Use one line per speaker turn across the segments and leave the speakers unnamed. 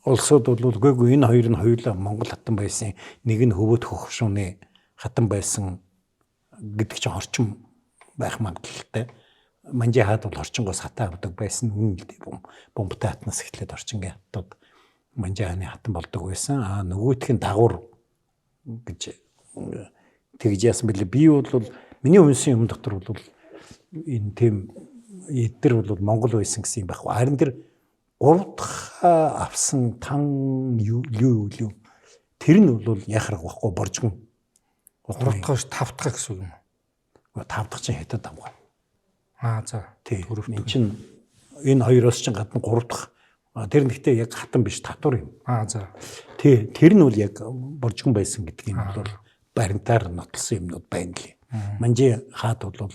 Улсууд бол үгүй, энэ хоёр нь хоёулаа Монгол хатан байсан. Нэг нь хөвөөт хөхшүүний хатан байсан гэдэг чинь орчин байх магадлалтай. Манжи хаад бол орчингоос хатан авдаг байсан. Үнэн л дээ, бомбтой хатнаас эхлээд орчингийн хаттууд Манжи хааны хатан болдог байсан. Аа, нөгөөх нь дагуур гэж тэгж яасан бэлээ. Би бол миний унсан юм дотор бол энэ тийм эдгээр бол Монгол байсан гэсэн юм байхгүй. Харин тэр гурав дахь авсан тан юу юу тэр нь бол яхах байхгүй, боржгон.
Гурав дахь, тав дахь гэсэн үг юм
уу? Тав дахь чинь хятад авгаа.
Аа, за.
Энд чинь энэ хоёроос чинь гадна гурав дахь тэр нэгтээ яг хатан биш, татвар юм.
Аа, за.
Тий, тэр нь бол яг боржгон байсан гэдгийг нь бол баримтаар нотлсон юмнууд байна лээ. Манжи хаад бол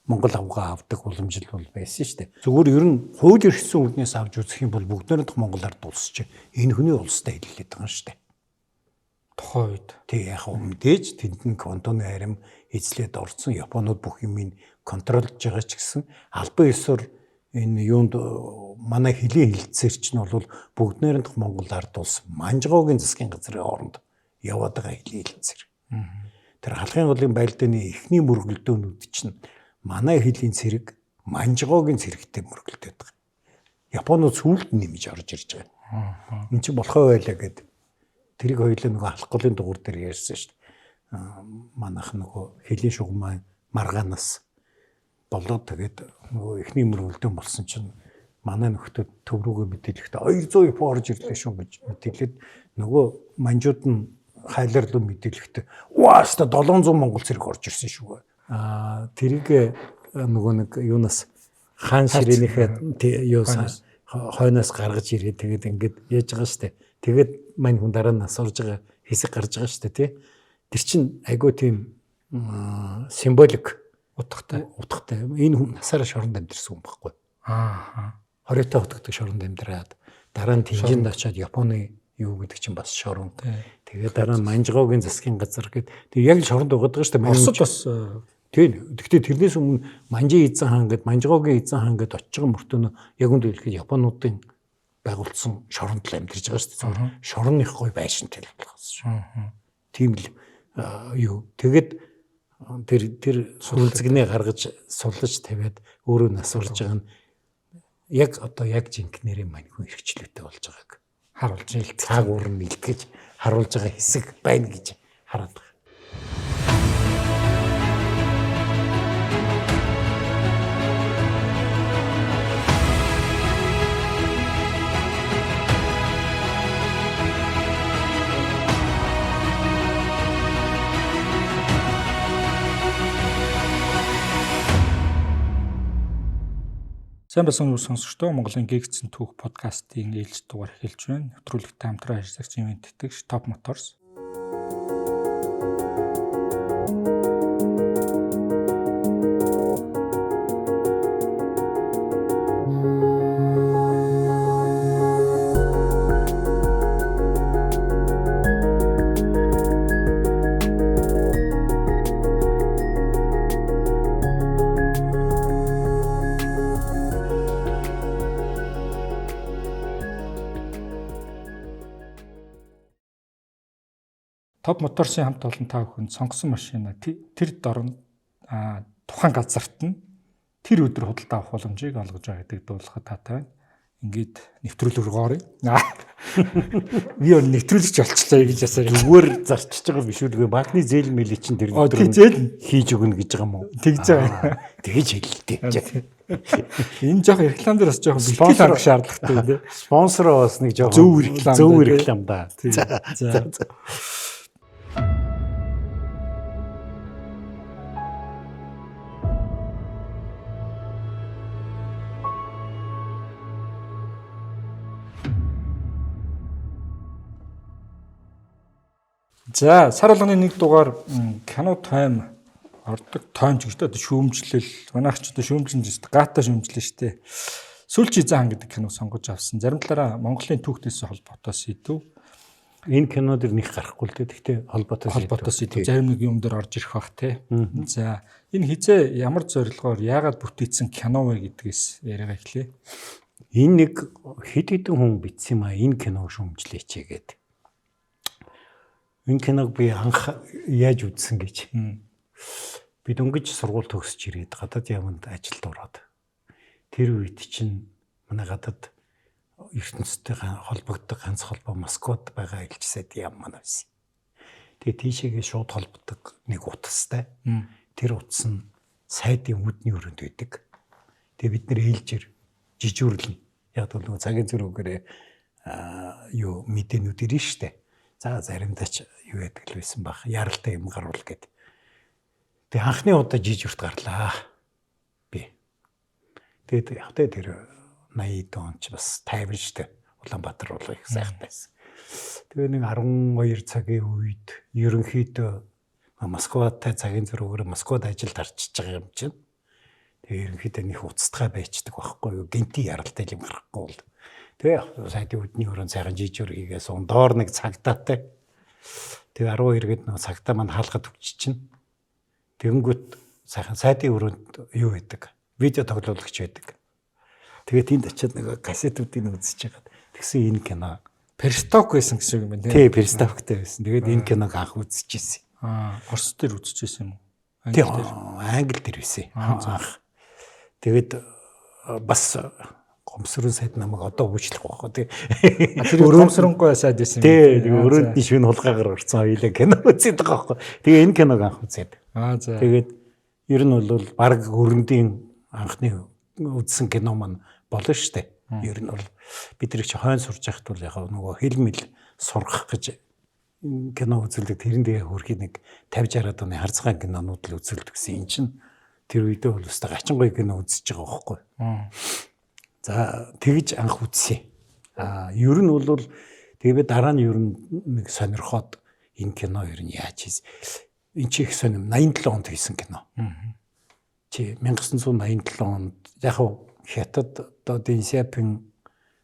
Монгол авгаа авдаг уламжил бол байсан шүү дээ. Зүгээр ер нь хууль эрхсэн үднээс авч үзэх юм бол бүгд найрамдах Монгол ард улс чи энэ хүний улстай хэллээд байгаа юм шүү дээ.
Тухайн үед.
Тий, яг мэдээж тэнд нь Квантуны арим эзлээд орцсон Японууд бүх юмыг контролж байгаа ч гэсэн албан ёсоор энэ юунд манай хөлийн хэлцээр чинь бол бүгд найрамдах Монгол ард улс Манжгоогийн засгийн газрын хооронд яваад байгаа хөлийн хэлцээр. Тэр халахын голын байлдааны эхний мөргөлдөөнүүд чинь манай хөлийн цэрэг Манжгоогийн цэрэгтэй мөргөлдөөд байгаа. Японууд сүүлд нэмж орж ирж байгаа. Энд чинь болохоо байлаа гэд тэрийг хоёулаа нөгөө халах голын дугуур дээр ярьсан шүү дээ. Манайх нөгөө хөлийн шугамаа маргаанаас болоод тэгээд нөгөө эхний мөргөлдөөн болсон чинь манай нөхдүүд төв рүүгээ мэдээлэхдээ 200 Япон орж ирлээ шүү гэж мэдээлээд, нөгөө манжууд нь хайлар руу мэдээлэхдээ ваа ста 700 монгол цэрэг орж ирсэн шүү. Аа, тэрийг нөгөө нэг юунаас хаан ширээнийхээ юу хойноос гаргаж ирээд тэгээд ингээд яаж байгаа штэ. Тэгээд мань хүн дараа нь нас орж байгаа хэсэг гарч байгаа штэ, тий. Тэр чинь айгүй тийм символик
утгатай.
Утгатай. Энэ хүн насаараа шоронд амьдэрсэн хүн байхгүй.
Аа.
20 хотогдох шоронд амьдраад дараа нь Тэнжинд очиад Японы юу гэдэг чинь бас шорон. Тэгээд дараа нь Манжгоогийн засгийн газар гээд тэг яг л шоронд байгаад байгаа шүү дээ.
Оросд бас
Тийм. Гэхдээ тэрнээс өмнө Манжи эзэн хаан гээд Манжгоогийн эзэн хаан гээд очиж байгаа мөртөө яг үнд хэлэхэд Японуудын байгуулсан шоронд л амьдарч байгаа шүү дээ. Шорон их гой байшинтай л болохоос шүү. Тийм л юу. Тэгээд тэр сүлзгнээ гаргаж суллаж тавиад өөрөө нас орж байгаа нь яг одоо яг жинкнэрийн мань хүн эрхчлөөтэй болж байгааг
харуулж
ил цаг уур нь илтгэж харуулж байгаа хэсэг байна гэж хараад байгаа.
Сайн байсан уу сонсогчдоо, Монголын гэгцэн түүх подкастын ээлж дугаар эхэлж байна. Нэвтрүүлэгт хамтран ажиллагч ивент тэтгэгч Top Motors. Top Motors-ын хамт олон та бүхэнд сонгосон машина тэр дорн тухайн газарт нь тэр өдөр худалдаа авах боломжийг олгож байгаа гэдэг дуулахад таатай байна. Ингээд нэвтрүүлэг рүү оръё. Би өөр нэвтрүүлэгч болчлаа гэж ясаар
зүгээр зарчиж байгаа биш үү? Банкны зээл мэлий чинь тэр
өдөр зээл
хийж өгнө гэж байгаа юм уу?
Тэгж байгаа.
Тэгэж хэлэлтэй.
Энэ жоох реклам дээр бас жоохон бэлтгэл авах шаардлагатай юм тий.
Спонсороо бас нэг жоохон
зөв реклам.
Зөв реклам да.
За. За. За, сар болгоны нэг дугаар кино тойм ордог, тойм ч гэж дээ, шүүмжлэл. Манайх ч одоо шүүмжлэн ч гэдэг, гата шүүмжлэн шүү дээ. Сүүлчийн эзэн хаан гэдэг кино сонгож авсан. Зарим талаараа Монголын түүхтэйсэн холбоотой сэдв.
Энэ кино дэр нэг гарахгүй л дээ. Гэхдээ
холбоотой сэдв. Зарим нэг юм дээр орж ирэх бах те. За, энэ хизээ ямар зорилгоор яагаад бүтээсэн кино вэ гэдгээс яриагаа эхлэе.
Энэ нэг хэд хэдэн хүн бичсэн юм а, энэ киног шүүмжлээч гээд. Энэ киног би анх яаж үзсэн гэж. Би дөнгөж сургууль төгсөж ирээд гадаад яаманд ажилд ороод. Тэр үед чинь манай гадаад ертөнцтэй холбогддог ганц холбоо Москвад байгаа элч сайд яам манай байсан. Тэгээ тийшээгээ шууд холбодог нэг утастай. Тэр утас нь сайдын үдний өрөөнд байдаг. Тэгээ бид нэр ээлжээр жижүүрлэн. Яг бол нөгөө цагийн зөрүүгээрээ юу мэдээнүүд ирнэ штэ. За заримдаа ч юу яадаг л байсан баг. Яралтай юм гарвал гэд. Тэгээ анхны удаа жижүүрт гарлаа. Би. Тэгээд яг тэ тэр 80 он ч бас 50 штэ. Улаанбаатар бол их сайхан байсан. Тэгээ нэг 12 цагийн үед ерөнхийдөө Москватай цагийн зөрүүгээр Москвад ажилд арчиж байгаа юм чинь. Тэгээ ерөнхийдөө нэг уцтгай байчдаг байхгүй юу? Гинти яралтай юм гарахгүй бол. Тэгээ сайдын үдний өрөөнд сайхан жижүүр хийгээ суун доор нэг цагдаатай. Тэгээ 12 гээд нэг цагдаа маань хаалгад өгч чинь. Тэгэнгүүт сайхан сайдын өрөөнд юу байдаг? Видео тоглуулагч байдаг. Тэгээ тэнд очиад нэг кассетүүдийг үзэж байгаад тэгсэн энэ кино
Пересток байсан гэсэн үг юм байна
тийм. Тий, Перестоктэй байсан. Тэгээд энэ киног анх үзчихсэн.
Аа, Орос дээр үзчихсэн юм уу?
Англи дээр. Англи дээр байсан. Анх. Тэгээд бас гомсрон сайд намайг одоо уучлах байхгүй тий.
Тэр гомсронгүй сайд байсан юм.
Тий, тэгээ өрөөнд нь шүн хулгайгаар орсон хоёлаа кино үзээд байгаа байхгүй. Тэгээ энэ киног анх үзээд.
Аа за.
Тэгээд ер нь бол баг өрөндийн анхны үзсэн кино маань болно шүү дээ. Ер нь бол бид нар чи хойн сурж байхад бол яг нөгөө хэл мэл сургах гэж кино үзүүлдэг. Тэрэн дээр хөрхий нэг 50 60 оны харцгаан кинонууд л үзүүлдэг гэсэн. Эн чинь тэр үедээ бол өстой гачингүй кино үзэж байгаа байхгүй. За тэгж анх үзсэн. Аа ер нь бол тэгээ би дараа нь ер нь нэг сонирхоод энэ кино ер нь яаж хийсэн. Энэ чи их сонирм 87 онд хийсэн кино. Чи 1987 онд яг Хятад одоо Дэн Сяопин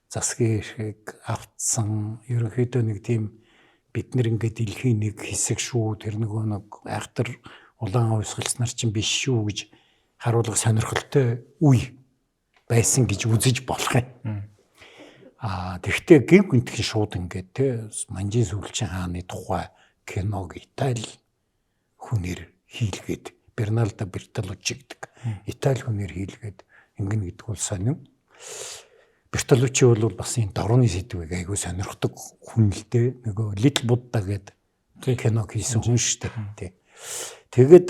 засгийн эрхийг автсан ерөнхийдөө нэг тийм бид нэр ингээд дэлхийн нэг хэсэг шүү, тэр нөгөө нэг айхтар улаан хувьсгалч нар чинь биш шүү гэж харуулга сонирхолтой үе байсан гэж үзэж болох юм. Аа тэгвэл гин гүнтгэн шууд ингээд те манжийн сүүлчийн хааны тухай киног Итали хүнээр хийлгээд Бернальдо Бертолуччи гэдэг Итали хүнээр хийлгээд ингэнэ гэдэг бол сонин. Бертолуччи бол бас энэ дорны сэдвийг айгүй сонирхдаг хүн л дээ. Нөгөө Little Buddha гэдэг киног хийсэн хүн шүү дээ. Тий. Тэгээд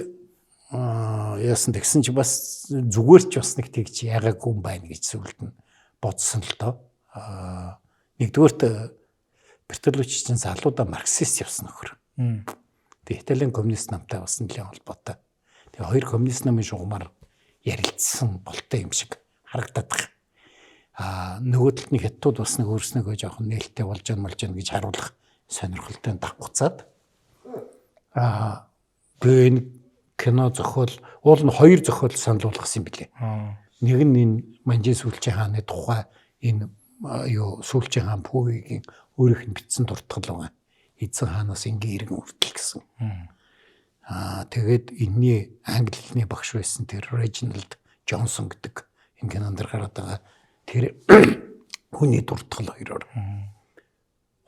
яасан тэгсэн чи бас зүгээр ч бас нэг тэгж яагаагүй юм байна гэж сүлд нь бодсон л доо. Нэгдүгээрт Бертолуччи чинь залуудаа марксист явсан нөхөр. Тэгээ Италийн коммунист намтай бас нэлээд холбоотой. Тэгээ хоёр коммунист намын шугамар ярилцсан болтой юм шиг харагдаад байгаа. Аа нөгөө талд нь хятадууд бас нэг өөрснөөгөө жоохон нээлттэй болж яана болж яана гэж харуулах сонирхолтой давхцаад аа тэгээ энэ кино зохиол уул нь хоёр зохиол санал болгосон юм билээ. Нэг нь энэ манжийн сүүлчийн хааны тухай энэ юу сүүлчийн хаан Пүвигийн өөрийнх нь бичсэн дуртгал байгаа. Эзэн хаанаас ингийн иргэн хүртэл гэсэн. Аа тэгээд энэний англи хэлний багш байсан тэр Reginald Johnson гэдэг энэ кинонд гараад байгаа тэр хүний дуртгал хоёроор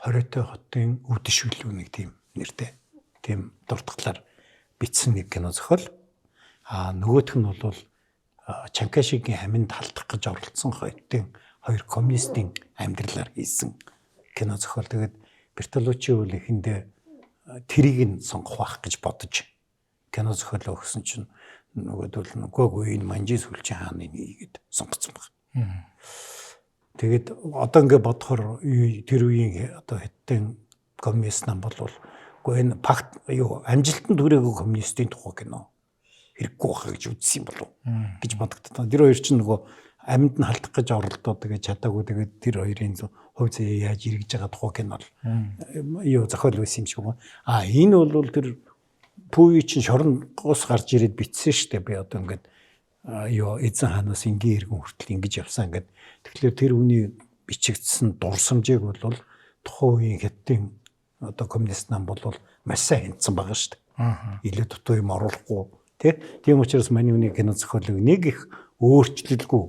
20-т хотын өвдөшүүлүү нэг тийм нэртэй тийм дуртгалаар бичсэн нэг кино зохиол. Аа нөгөөх нь бол Чанкашигийн аминд халдах гэж оролцсон хоёрын хоёр коммунистын амьдралаар хийсэн кино зохиол. Тэгээд Бертолуччи үл эхэндээ тэрийг нь сонгох байх гэж бодож кино зохиолоо өгсөн чинь нөгөөдөл нь үгүй энэ манжийн сүүлчийн хааны нэгээд сонгоцсон баг. Тэгээд одоо ингээ бодохоор тэр үеийн одоо хятадын коммунист нам бол үгүй энэ факт юу амжилтанд хүрээгүй коммунистын тухай кино хэрэггүй байхаа гэж үзсэн юм болов гэж бодогдсон. Тэр хоёр чинь нөгөө амьд нь халдах гэж оролдоод тэгээд чадаагүй тэгээд тэр хоёрын хувь заяа яаж эргэж байгаа тухай кино юу зохиол байсан юм шиг байна. А энэ бол тэр Пүви чинь шоронгоос гарч ирээд бичсэн шүү дээ. Би одоо ингээд юу эзэн хаанаас ингийн иргэн хүртэл ингэж явсан ингээд. Тэгэхээр тэр хүний бичигдсэн дурсамжийг бол тухайн үеийн хятадын одоо коммунист нам бол маш сайн хянасан байгаа шүү дээ. Илүү дутуу юм оруулахгүй тий. Тийм учраас миний хүний кино зохиолыг нэг их өөрчлөлгүй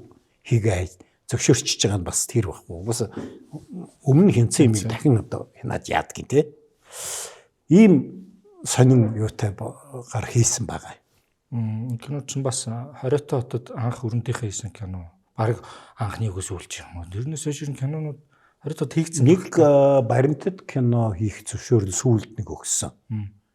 хийгээ Зөвшөөрчөж байгаа нь бас тэр байхгүй. Бас өмнө хинцэн юм дахин одоо хянаад яадгийн те. Ийм сонин юутай гар хийсэн байгаа.
Кино ч бас 20 хотод анх өрөндийнхээ хийсэн кино. Бараг анхны үгээс үлч юм. Тэрнээс хойш кинонууд 20 хотод хийгдсэн.
Нэг баримтат кино хийх зөвшөөрөл сүүлд нэг өгсөн.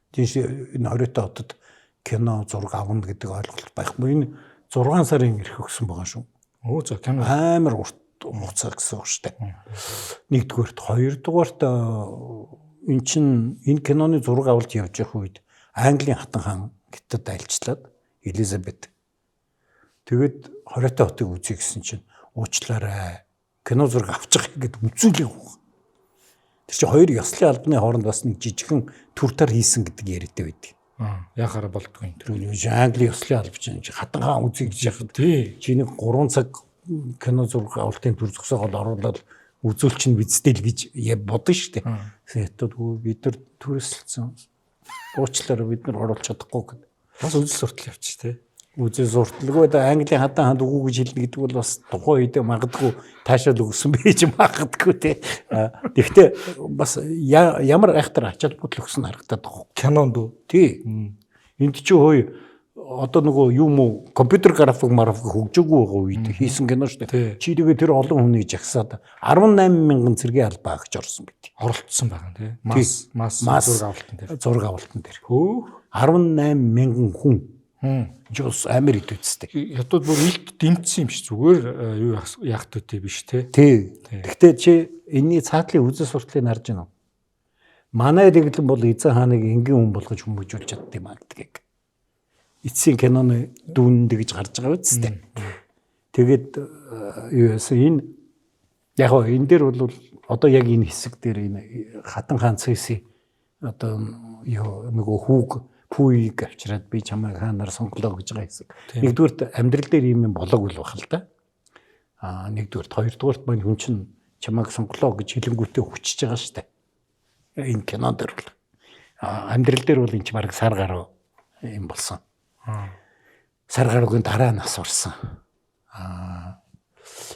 Тийш энэ 20 хотод кино зураг авна гэдэг ойлголт байхгүй. Энэ 6 сарын эрх өгсөн байгаа шүү.
Өө за кино
амар урт хугацаа гэсэн үг шүү дээ. Нэгдүгээрт, хоёрдугаарт эн чин энэ киноны зураг авалт явж явах үед Английн хатан хаан Хятад айлчлаад Элизабет. Тэгээд 20 хотыг үзье гэсэн чинь уучлаарай. Кино зураг авчих гэд үзүүлээ. Тэр чинь хоёр ёслолын албаны хооронд бас нэг жижигхэн төр тар хийсэн гэдэг яриатай байдаг.
Яхаараа болдгоо юм.
Тэр Английн ёслолын алба чинь хатан хаан үзье гэж яхад чи нэг 3 цаг кино зураг авалтын төр зогсоогоод оруулаад үзүүлчин биздэл гэж бодно шүү дээ. Хятад бид нар төрөсөлдсөн. Уучлаарай бид нар оруулах чадахгүй гэд.
Бас үзэл суртал явчих тий.
Үзэл сурталгүй одоо Английн хатан ханд үгүй гэж хэлнэ гэдэг бол бас тухайн үед магадгүй таашаал өгсөн байж магадгүй тий. Тэгэхдээ бас ямар айхтар ачаал бүтэл өгсөн харагдаад байгаа.
Кинонд үү?
Тий. Энд чи хөөе одоо нөгөө юм уу компьютер график марафик хөгжөөгүй байгаа үед хийсэн кино шүү дээ. Чи тэгээ тэр олон хүний жагсаад 18 мянган цэргийн албаа агч орсон байт.
Оролцсон байгаа тий. Масс зураг авалтан дээр.
Зураг авалтан дээр.
Хөөх
18 мянган хүн. Жус амар идэвчтэй.
Хятад бүр илт дэмжсэн юм шиг зүгээр юу яах төтэй биш тий.
Тий. Гэхдээ чи энэний цаатлын үзэл суртлыг харж байна уу? Манай дэглэм бол эзэн хааныг энгийн хүн болгож хүмүүжүүлж чадд юм а гэдгийг. Эцсийн киноны дүүн тэгж гарч байгаа үсттэй. Тэгээд юу яасан энэ яг гоо энэ дээр бол одоо яг энэ хэсэг дээр энэ хатан хаан Цэси одоо юу нөгөө хүүг Пүйг авчираад би чамайг хаанаар сонголоо гэж байгаа хэсэг. Нэгдүгüрт амьдрал дээр ийм юм болоогүй л байх л да. Аа нэгдүгüрт, хоёрдугаарт мань хүн чинь чамайг сонголоо гэж хэлэнгүүтээ хүчиж байгаа шүү дээ. Энэ кинон дээр бол амьдрал дээр бол энэ чи бараг сар гаруй юм болсон. Сар гаруйгийн дараа нас орсон.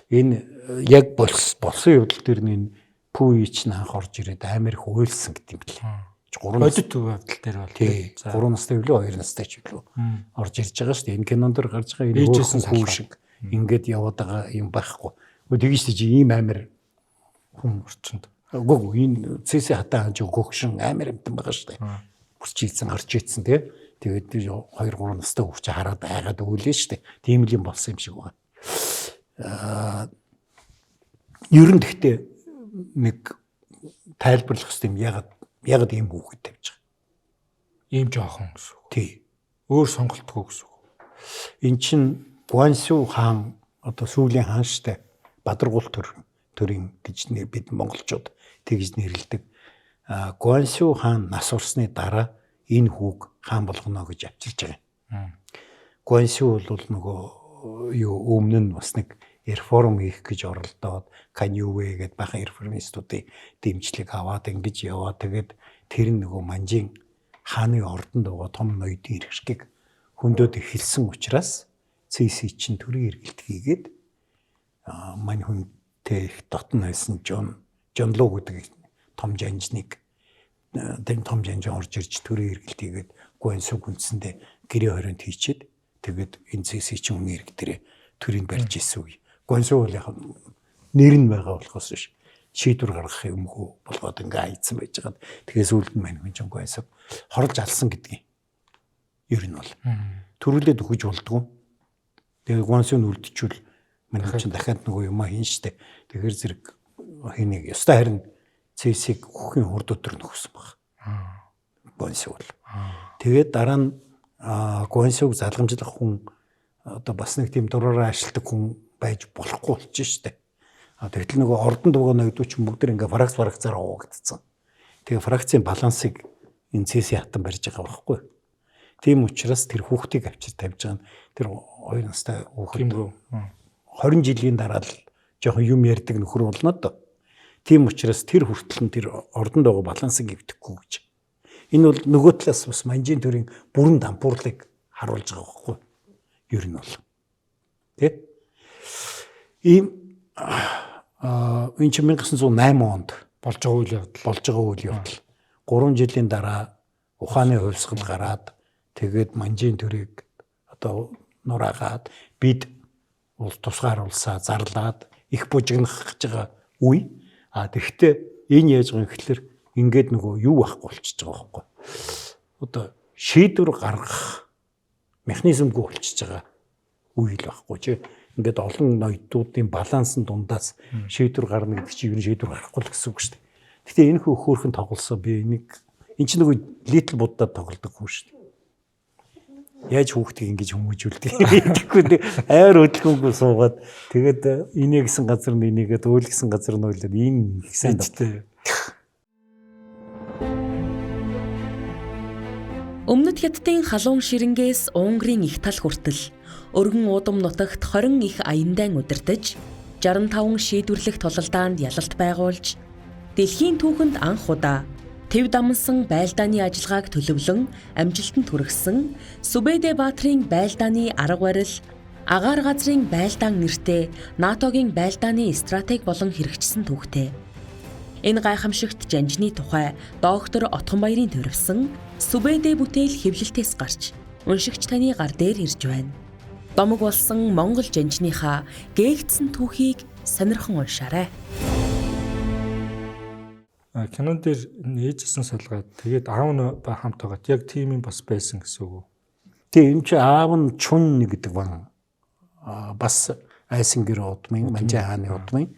Энэ яг болсон явдал дээр нь Пүй чинь анх орж ирээд амар их уйлсан гэдэг юм бэл.
3 бодит явдал дээр бол
тий 3 настай билүү 2 настай ч билүү орж ирж байгаа шүү дээ. Энэ кинон дээр гарч байгаа энэ хөөрхөн хүү шиг ингээд яваад байгаа юм байхгүй. Гэхдээ тэгэж чи ийм амар
хүн орчинд.
Үгүй энэ Цэси хатан хаан өгөгшин амар амтан байгаа шүү дээ. Бүрч ийцэн гарч ийцэн тий. Тэгээд 2 3 настай хүүхч хараад айгаад өглөө шүү дээ. Тийм л юм болсон юм шиг байна. Ер нь гэхдээ нэг тайлбарлах хэрэгтэй юм ягаад ийм хүүхэд тавьж байгаа.
Ийм жоохон гэсэн үг.
Тий.
Өөр сонголтгүй гэсэн үг.
Эн чин Гуансю хаан одоо сүүлийн хаан штэ. Бадаргуул төрийн гэж бид монголчууд тэгж нэрлэдэг. Гуансю хаан нас орсны дараа энэ хүүг хаан болгоно гэж авчирч байгаа юм. Гуансю бол нөгөө юу өмнө нь бас нэг реформ хийх гэж оролдоод Каньювэ гэдээ бахан реформистуудын дэмжлэг аваад ингэж яваа. Тэгээд тэр нь нөгөө Манжийн хааны ордонд байгаа том ноёдын эрхийг хөндөд эхэлсэн учраас Цэси чинь төрийн эргэлт хийгээд мань хүнтэй их дотн байсан Жон Жонлоо гэдэг том жанжныг тэр том жанжин орж ирж төрийн эргэлт хийгээд Гуансүг үндсэндээ гэрээ хорионд хийчихэд тэгээд энэ Цэси чинь үнэ эрг дээрээ төрийг барьж ирсэн үе. Гуансү бол яг нэр нь байгаа болохоос биш шийдвэр гаргах юмгүй болгоод ингээ айцсан байж байгаад тэгээс үлд нь мань хүн чинь Гуансү хорлж алсан гэдгийг. Ер нь бол төрүүлээд өгөж болдгоо. Тэгээ Гуансү нь үлдчихвэл мань хүн чинь дахиад нөгөө юмаа хийн штэ. Тэгэхээр зэрэг хэнийг ёстой харин Цэсийг үхэхийн хурд өдөр нөхсөн баг. Гуансү бол. Тэгээд дараа нь Гуансүг залгамжлах хүн одоо бас нэг тийм дураараа ажилтдаг хүн байж болохгүй болчих штэ. Тэгтэл нөгөө ордонд байгаа ноёдууд ч бүгд ингээ фракц фракцаар угаагдсан. Тэгээ фракцийн балансыг энэ Цэси хатан барьж байгаа байхгүй. Тийм учраас тэр хүүхдийг авчир тавьж байгаа нь тэр 2 настай хүүхэд 20 жилийн дараа л жоохон юм ярьдаг нөхөр болно доо. Тийм учраас тэр хүртэл нь тэр ордонд байгаа балансыг эвдэхгүй гэж. Энэ бол нөгөө талаас бас Манжийн төрийн бүрэн дампуурлыг харуулж байгаа байхгүй. Ер нь бол. Тэ? Ийм Энэ чинь 1908 онд
болж байгаа үйл явдал.
Болж байгаа үйл явдал. 3 жилийн дараа ухааны хувьсгал гараад тэгээд манжийн төрийг одоо нураагаад бид тусгаар улсаа зарлаад их бужигнах гэж байгаа үе. А тэгэхдээ энэ яаж байгаа юм гэхэлэр ингээд нөгөө юу байхгүй болчихж байгаа байхгүй. Одоо шийдвэр гаргах механизмгүй болчихж байгаа үе л байхгүй чи. Ингээд олон ноёдуудын балансын дундаас шийдвэр гарна гэдэг чинь ер нь шийдвэр гарахгүй л гэсэн үг шүү дээ. Гэтэ энэ хөө хөөрхөн тоглосон би энийг энэ чинь нөгөө Little Buddha тоглодог хүн шүү дээ. Яаж хүүхдийг ингэж хүмүүжүүлдэг гэхгүй нэг айр хөдөлгөөнгүй суугаад тэгээд инээ гэсэн газар нь инээгээд өөл гэсэн газар нь өөлөөд энэ их сайн
Эцтэй.
Өмнөд Хятадын халуун ширэнгээс Унгарын их тал хүртэл өргөн уудам нутагт 20 их аяндаан удирдах 65 шийдвэрлэх тулалдаанд ялалт байгуулж дэлхийн түүхэнд анх удаа төв дамнасан байлдааны ажиллагааг төлөвлөн амжилтанд хүргэсэн Сүбэдэ Баатрын байлдааны арга барил агаар газрын байлдаан нэртэй НАТОгийн байлдааны стратеги болон хэрэгжсэн түүхтэй. Энэ гайхамшигт жанжны тухай доктор Отгонбаярын төрөвсөн Сүбэдэ бүтээл хэвлэлтээс гарч уншигч таны гар дээр ирж байна. Домог болсон Монгол жанжныхаа гээгдсэн түүхийг сонирхон уншаарай.
Кинон дээр ээжсэн салгаад тэгээд аав нь хамт байгаад яг тийм юм бас байсан гэсэн үг үү?
Тийм энэ чи аав нь Чун гэдэг бан бас айсан гэр удмын Манжин хааны удмын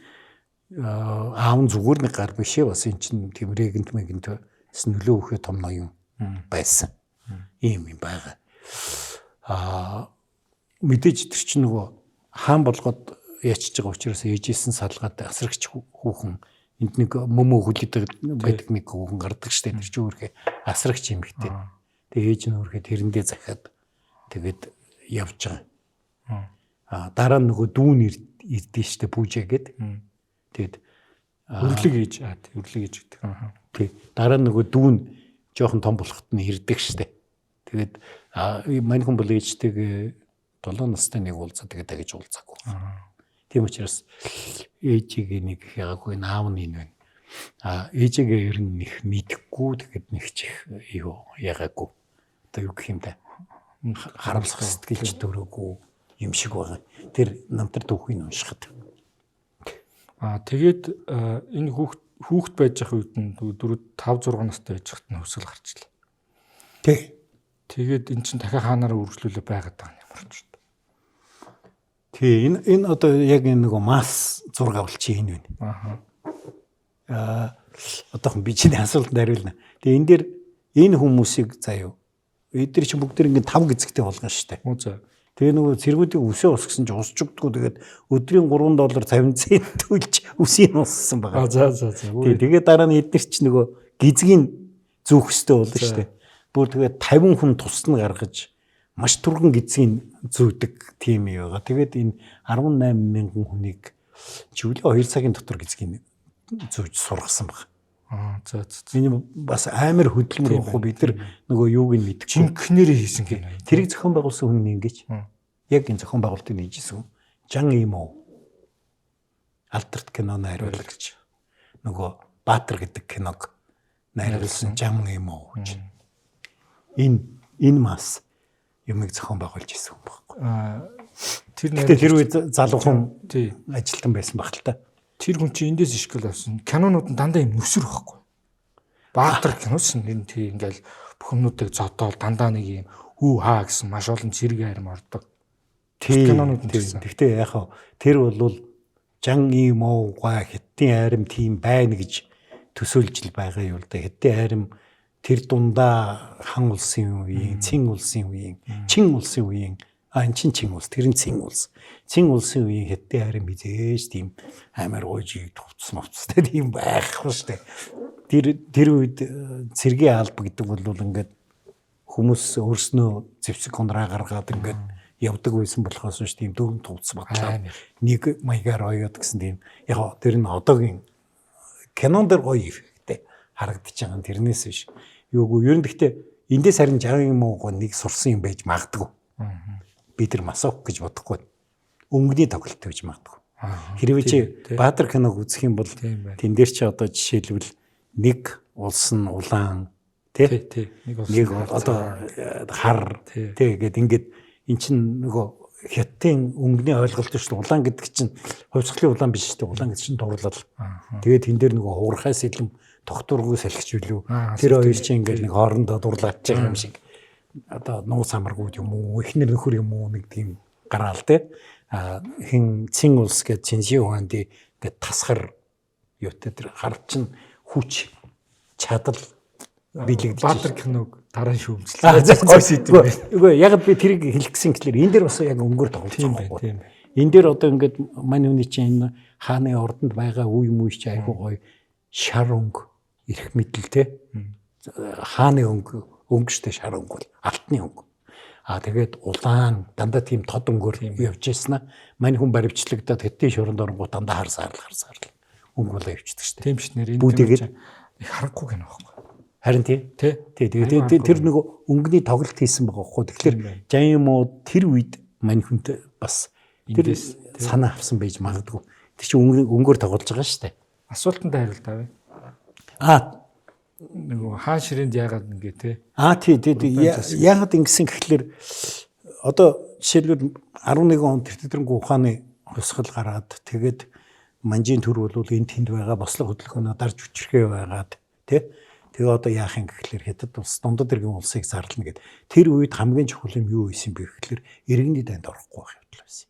аав нь зүгээр нэг гар биш ээ бас энэ чинь тийм регент мэгэнт нөлөө өгөхө том ноён байсан. Ийм юм байгаа. Мэдээж тэр чинь нөгөө хаан болгоод ячиж байгаа учраас ээжсэн салгаад асрагч хүүхэн энд нэг мөмөө хүлээдэг байдаг нэг хүүхэн гардаг штэ тэр чинь өөрхөө асрагч юм ихтэй. Тэгээ ээж нь өөрхөө тэрэндээ захиад тэгээд явж байгаа. Дараа нь нөгөө дүүн ирдээ штэ пүүжээ гэд. Тэгээд
өрлөг ээж өрлөг ээж гэдэг.
Тий. Дараа нь нөгөө дүүн жоохон том болоход нь ирдэг штэ. Тэгээд мань хүн бол ээжтэйгээ 7 настай нэг уулзаа тэгээд дагаж уулзаагүй. Тийм учраас ээжигээ нэг их ягаагүй аав нь энэ байна. Ээжигээ ер нь их мэдэхгүй тэгээд нэг ч их юу ягаагүй. Одоо юу гэх юм бэ? Харамсах сэтгэлч төрөөгүй юм шиг байгаа. Тэр намтар түүхийг уншихад.
Тэгээд энэ хүүхд байж явах үед нь 4 5 6 настай байж байхад нь хөвсгөл гарчлаа.
Тий.
Тэгээд эн чинь дахиад хаанаараа үргэлжлүүлээ байгаад байгаа юм ямар ч.
Тий, энэ одоо яг энэ нөгөө масс зураг авалт чи энэ байна. Аа. Одоохон би чиний асуултанд хариулна. Тэгээ энэ дээр энэ хүмүүсийг заяа. Эдгээр чинь бүгд ингэ 5 гизэгтэй болгоно штэ.
Үү.
Тэгээ нөгөө цэргүүдийг үсээ усгсан чинь усч өгдөггүй. Тэгээд өдрийн $3 50 цент төлж үсийг уссан байгаа.
За за за.
Тий, тэгээ дараа нь эдгээр чинь нөгөө гизгийг зүүх хөстэй болно штэ. Бүр тэгээд 50 хүн тусна гаргаж маш түргэн гизгийг зүүдэг тийм юм байгаа. Тэгээд энэ 18 мянган хүнийг чиглээ 2 цагийн дотор гизгийг зүүж сургасан баг.
За за.
Энэ бас амар хөдөлмөр байхгүй бид нар нөгөө юуг нь мэдэхгүй.
Жинхнэрээ хийсэн гэнэ.
Тэрийг зохион байгуулсан хүн нь ингэж. Яг энэ зохион байгуулалтыг хийжсэн. Жан Имо. Алдарт кино найруулагч. Нөгөө Баатар гэдэг киног найруулсан Жан Имо гэж. Энэ мас юмыг зохион байгуулж исэн хүн байхгүй. Тэр үед залуухан ажилтан байсан баг л та.
Тэр хүн чинь эндээс ишгэл авсан. Кинонууд нь дандаа юм нүсэр байхгүй. Баатар киноос нь тий ингээл бүх юмнуудыг зодоол дандаа нэг юм хүү хаа гэсэн маш олон цэрэг арим ордог. Кинонууд нь
тийм. Гэхдээ яг хав тэр бол Жан Имоуга хятадын арим тийм байна гэж төсөөлж л байгаа юм л да. Хятадын арим тэр дундаа хан улсын үеийн, Цин улсын үеийн, Чин улсын үеийн эн чин Чин улс, тэр нь Цин улс. Цин улсын үеийн хятадын арим хизээж тийм амар гойж хувцас мовцтой тийм байхгүй шүү дээ. Тэр үед цэргийн алба гэдэг бол ингээд хүмүүс өөрснөө зэвсэг хунраа гаргаад ингээд явдаг байсан болохоос ш тийм дөрөв хувцас батлаа. Нэг маягаар оёод гэсэн тийм яг тэр нь одоогийн кинон дээр гоё эффекттэй харагдаж байгаа нь тэрнээс биш. Юугүй ер нь гэхдээ эндээс харин Жан Имоуга нэг сурсан юм байж магадгүй. Би тэр масуух гэж бодохгүй. Өнгөний тоглолт гэж магадгүй. Хэрвээ чи Баатар киног үзэх юм бол тэн дээр чи одоо жишээлбэл нэг улс нь улаан тий нэг одоо хар тий гэд ингээд эн чин нөгөө хятадын өнгөний ойлголт шүү дээ. Улаан гэдэг чинь хувьсгалын улаан биш шүү дээ. Улаан гэдэг чинь дурлал. Тэгээд тэн дээр нөгөө хуурхай сэлэм тогтургүй салхич билүү. Тэр хоёр чинь ингээд нэг хоорондоо дурлаад байгаа юм шиг. Одоо нууц амаргууд юм уу, эхнэр нөхөр юм уу нэг тийм гараал тий. А хин Цин улс гээд Чинши Хуанди гээд тасгар юутай тэр хар чинь хүч чадал биелэгдэж
Баатар киног дараа нь шүүмжлээ. Гой сэдв байна.
Үгүй яг би тэрийг хэлэх гэсэн гэхлээр энэ дээр бас яг өнгөөр тоглож байгаа байхгүй. Энэ дээр одоо ингээд мань хүний чинь энэ хааны ордонд байгаа үе юм үе чи айгуу гоё шар өнгө эрх мэдэл те хааны өнгө өнгө штэ шар өнгө бол алтны өнгө. А тэгээд улаан дандаа тийм тод өнгөөр явж ирсэн аа. Мань хүн баривчлагдаад хэдийн шоронд оронгууд дандаа хар саарл хар саарл өнгө болоо явчихдаг штэ.
Тийм ш нэр энэ их харахгүй гэнэ байхгүй.
Харин тий. Тий. Тэгээд тэр нэг өнгөний тоглолт хийсэн байгаа байхгүй. Тэгэхээр Жан Мо тэр үед мань хүнтэй бас тэр санаа авсан байж магадгүй. Тэр чинь өнгөөр тоглож байгаа шүү дээ.
Асуултанд хариулт авъя.
Аа
нөгөө хаан ширээнд яагаад ингэ те?
Аа тий тий. Яагаад ингэсэн гэхлээр одоо жишээлбэл 11 онд тэр тэдрэнгүү ухааны хувьсгал гараад тэгээд манжийн төр бол энэ тэнд байгаа бослого хөдөлгөөнөө дарж хүчрхээ байгаад тий. Тэгээ одоо яах юм гэхлээр хятад улс дундад иргэн улсыг зарлана гэд. Тэр үед хамгийн чухал юм юу байсан бэ гэхлээр иргэний дайнд орохгүй байх явдал байсан.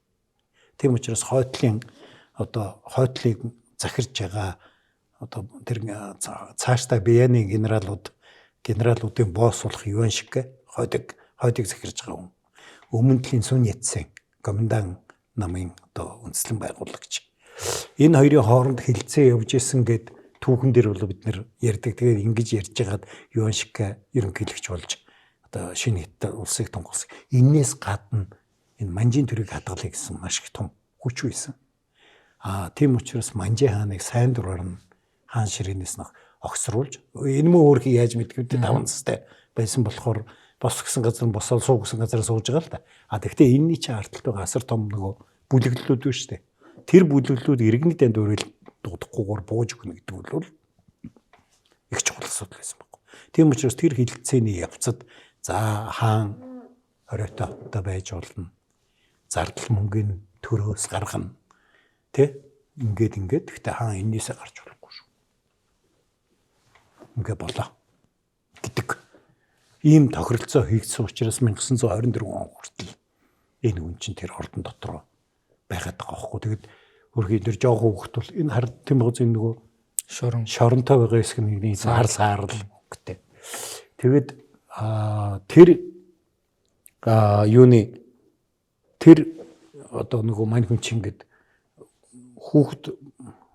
Тийм учраас хойтлын одоо хойтлыг захирж байгаа одоо тэр цаашдаа Бияны генералуудын босс болох Юан шиг хойдог захирж байгаа хүн. Өмнө талын Сун Ятсен комендант намын одоо үндэслэн байгуулагч. Энэ хоёрын хооронд хилцээ явж исэн гэд түүхэн дээр бол бид нэр ярьдаг. Тэгээд ингэж ярьж байгаад Юан шиг ерөнхийлөгч болж одоо шинэ хятад улсыг тунгалсан. Эннээс гадна энэ манжийн төрийг хадгалъя гэсэн маш их том хүч байсан. Аа тийм учраас манжийн хааныг сайн дураар нь хаан ширээнээс нөх огсруулж энэ мөн өөрхий яаж мэдгэв дээ 5 настай байсан болохоор бос гэсэн газар нь босоод суу гэсэн газар сууж байгаа л да. А тэгвэл энэний чинь ард талд байгаа асар том нөгөө бүлэглэлүүд байна шүү дээ. Тэр бүлэглэлүүд иргэний дайнд өрөөл дуудахгүйгээр бууж өгнө гэдэг бол их чухал асуудал байсан байхгүй. Тийм учраас тэр хилцээний явцад за хаан оройтой хоттой байж болно. Зардал мөнгөний төрөөс гаргана. Тэ? Ингээд гэхдээ хаан эннээсээ гарч болохгүй шүү. Ингээ болоо гэдэг ийм тохиролцоо хийгдсэн учраас 1924 он хүртэл энэ хүн чинь тэр ордон дотор байгаад байгаа байхгүй. Тэгэд хөрхий тэр жоохон хүүхэд бол энэ хар тэм гоц энэ нөгөө шоронтой байгаа хэсэг нь хар саарл өнгөтэй. Тэгэд тэр юуны тэр одоо нөгөө мань хүн чинь ингээд хүүхэд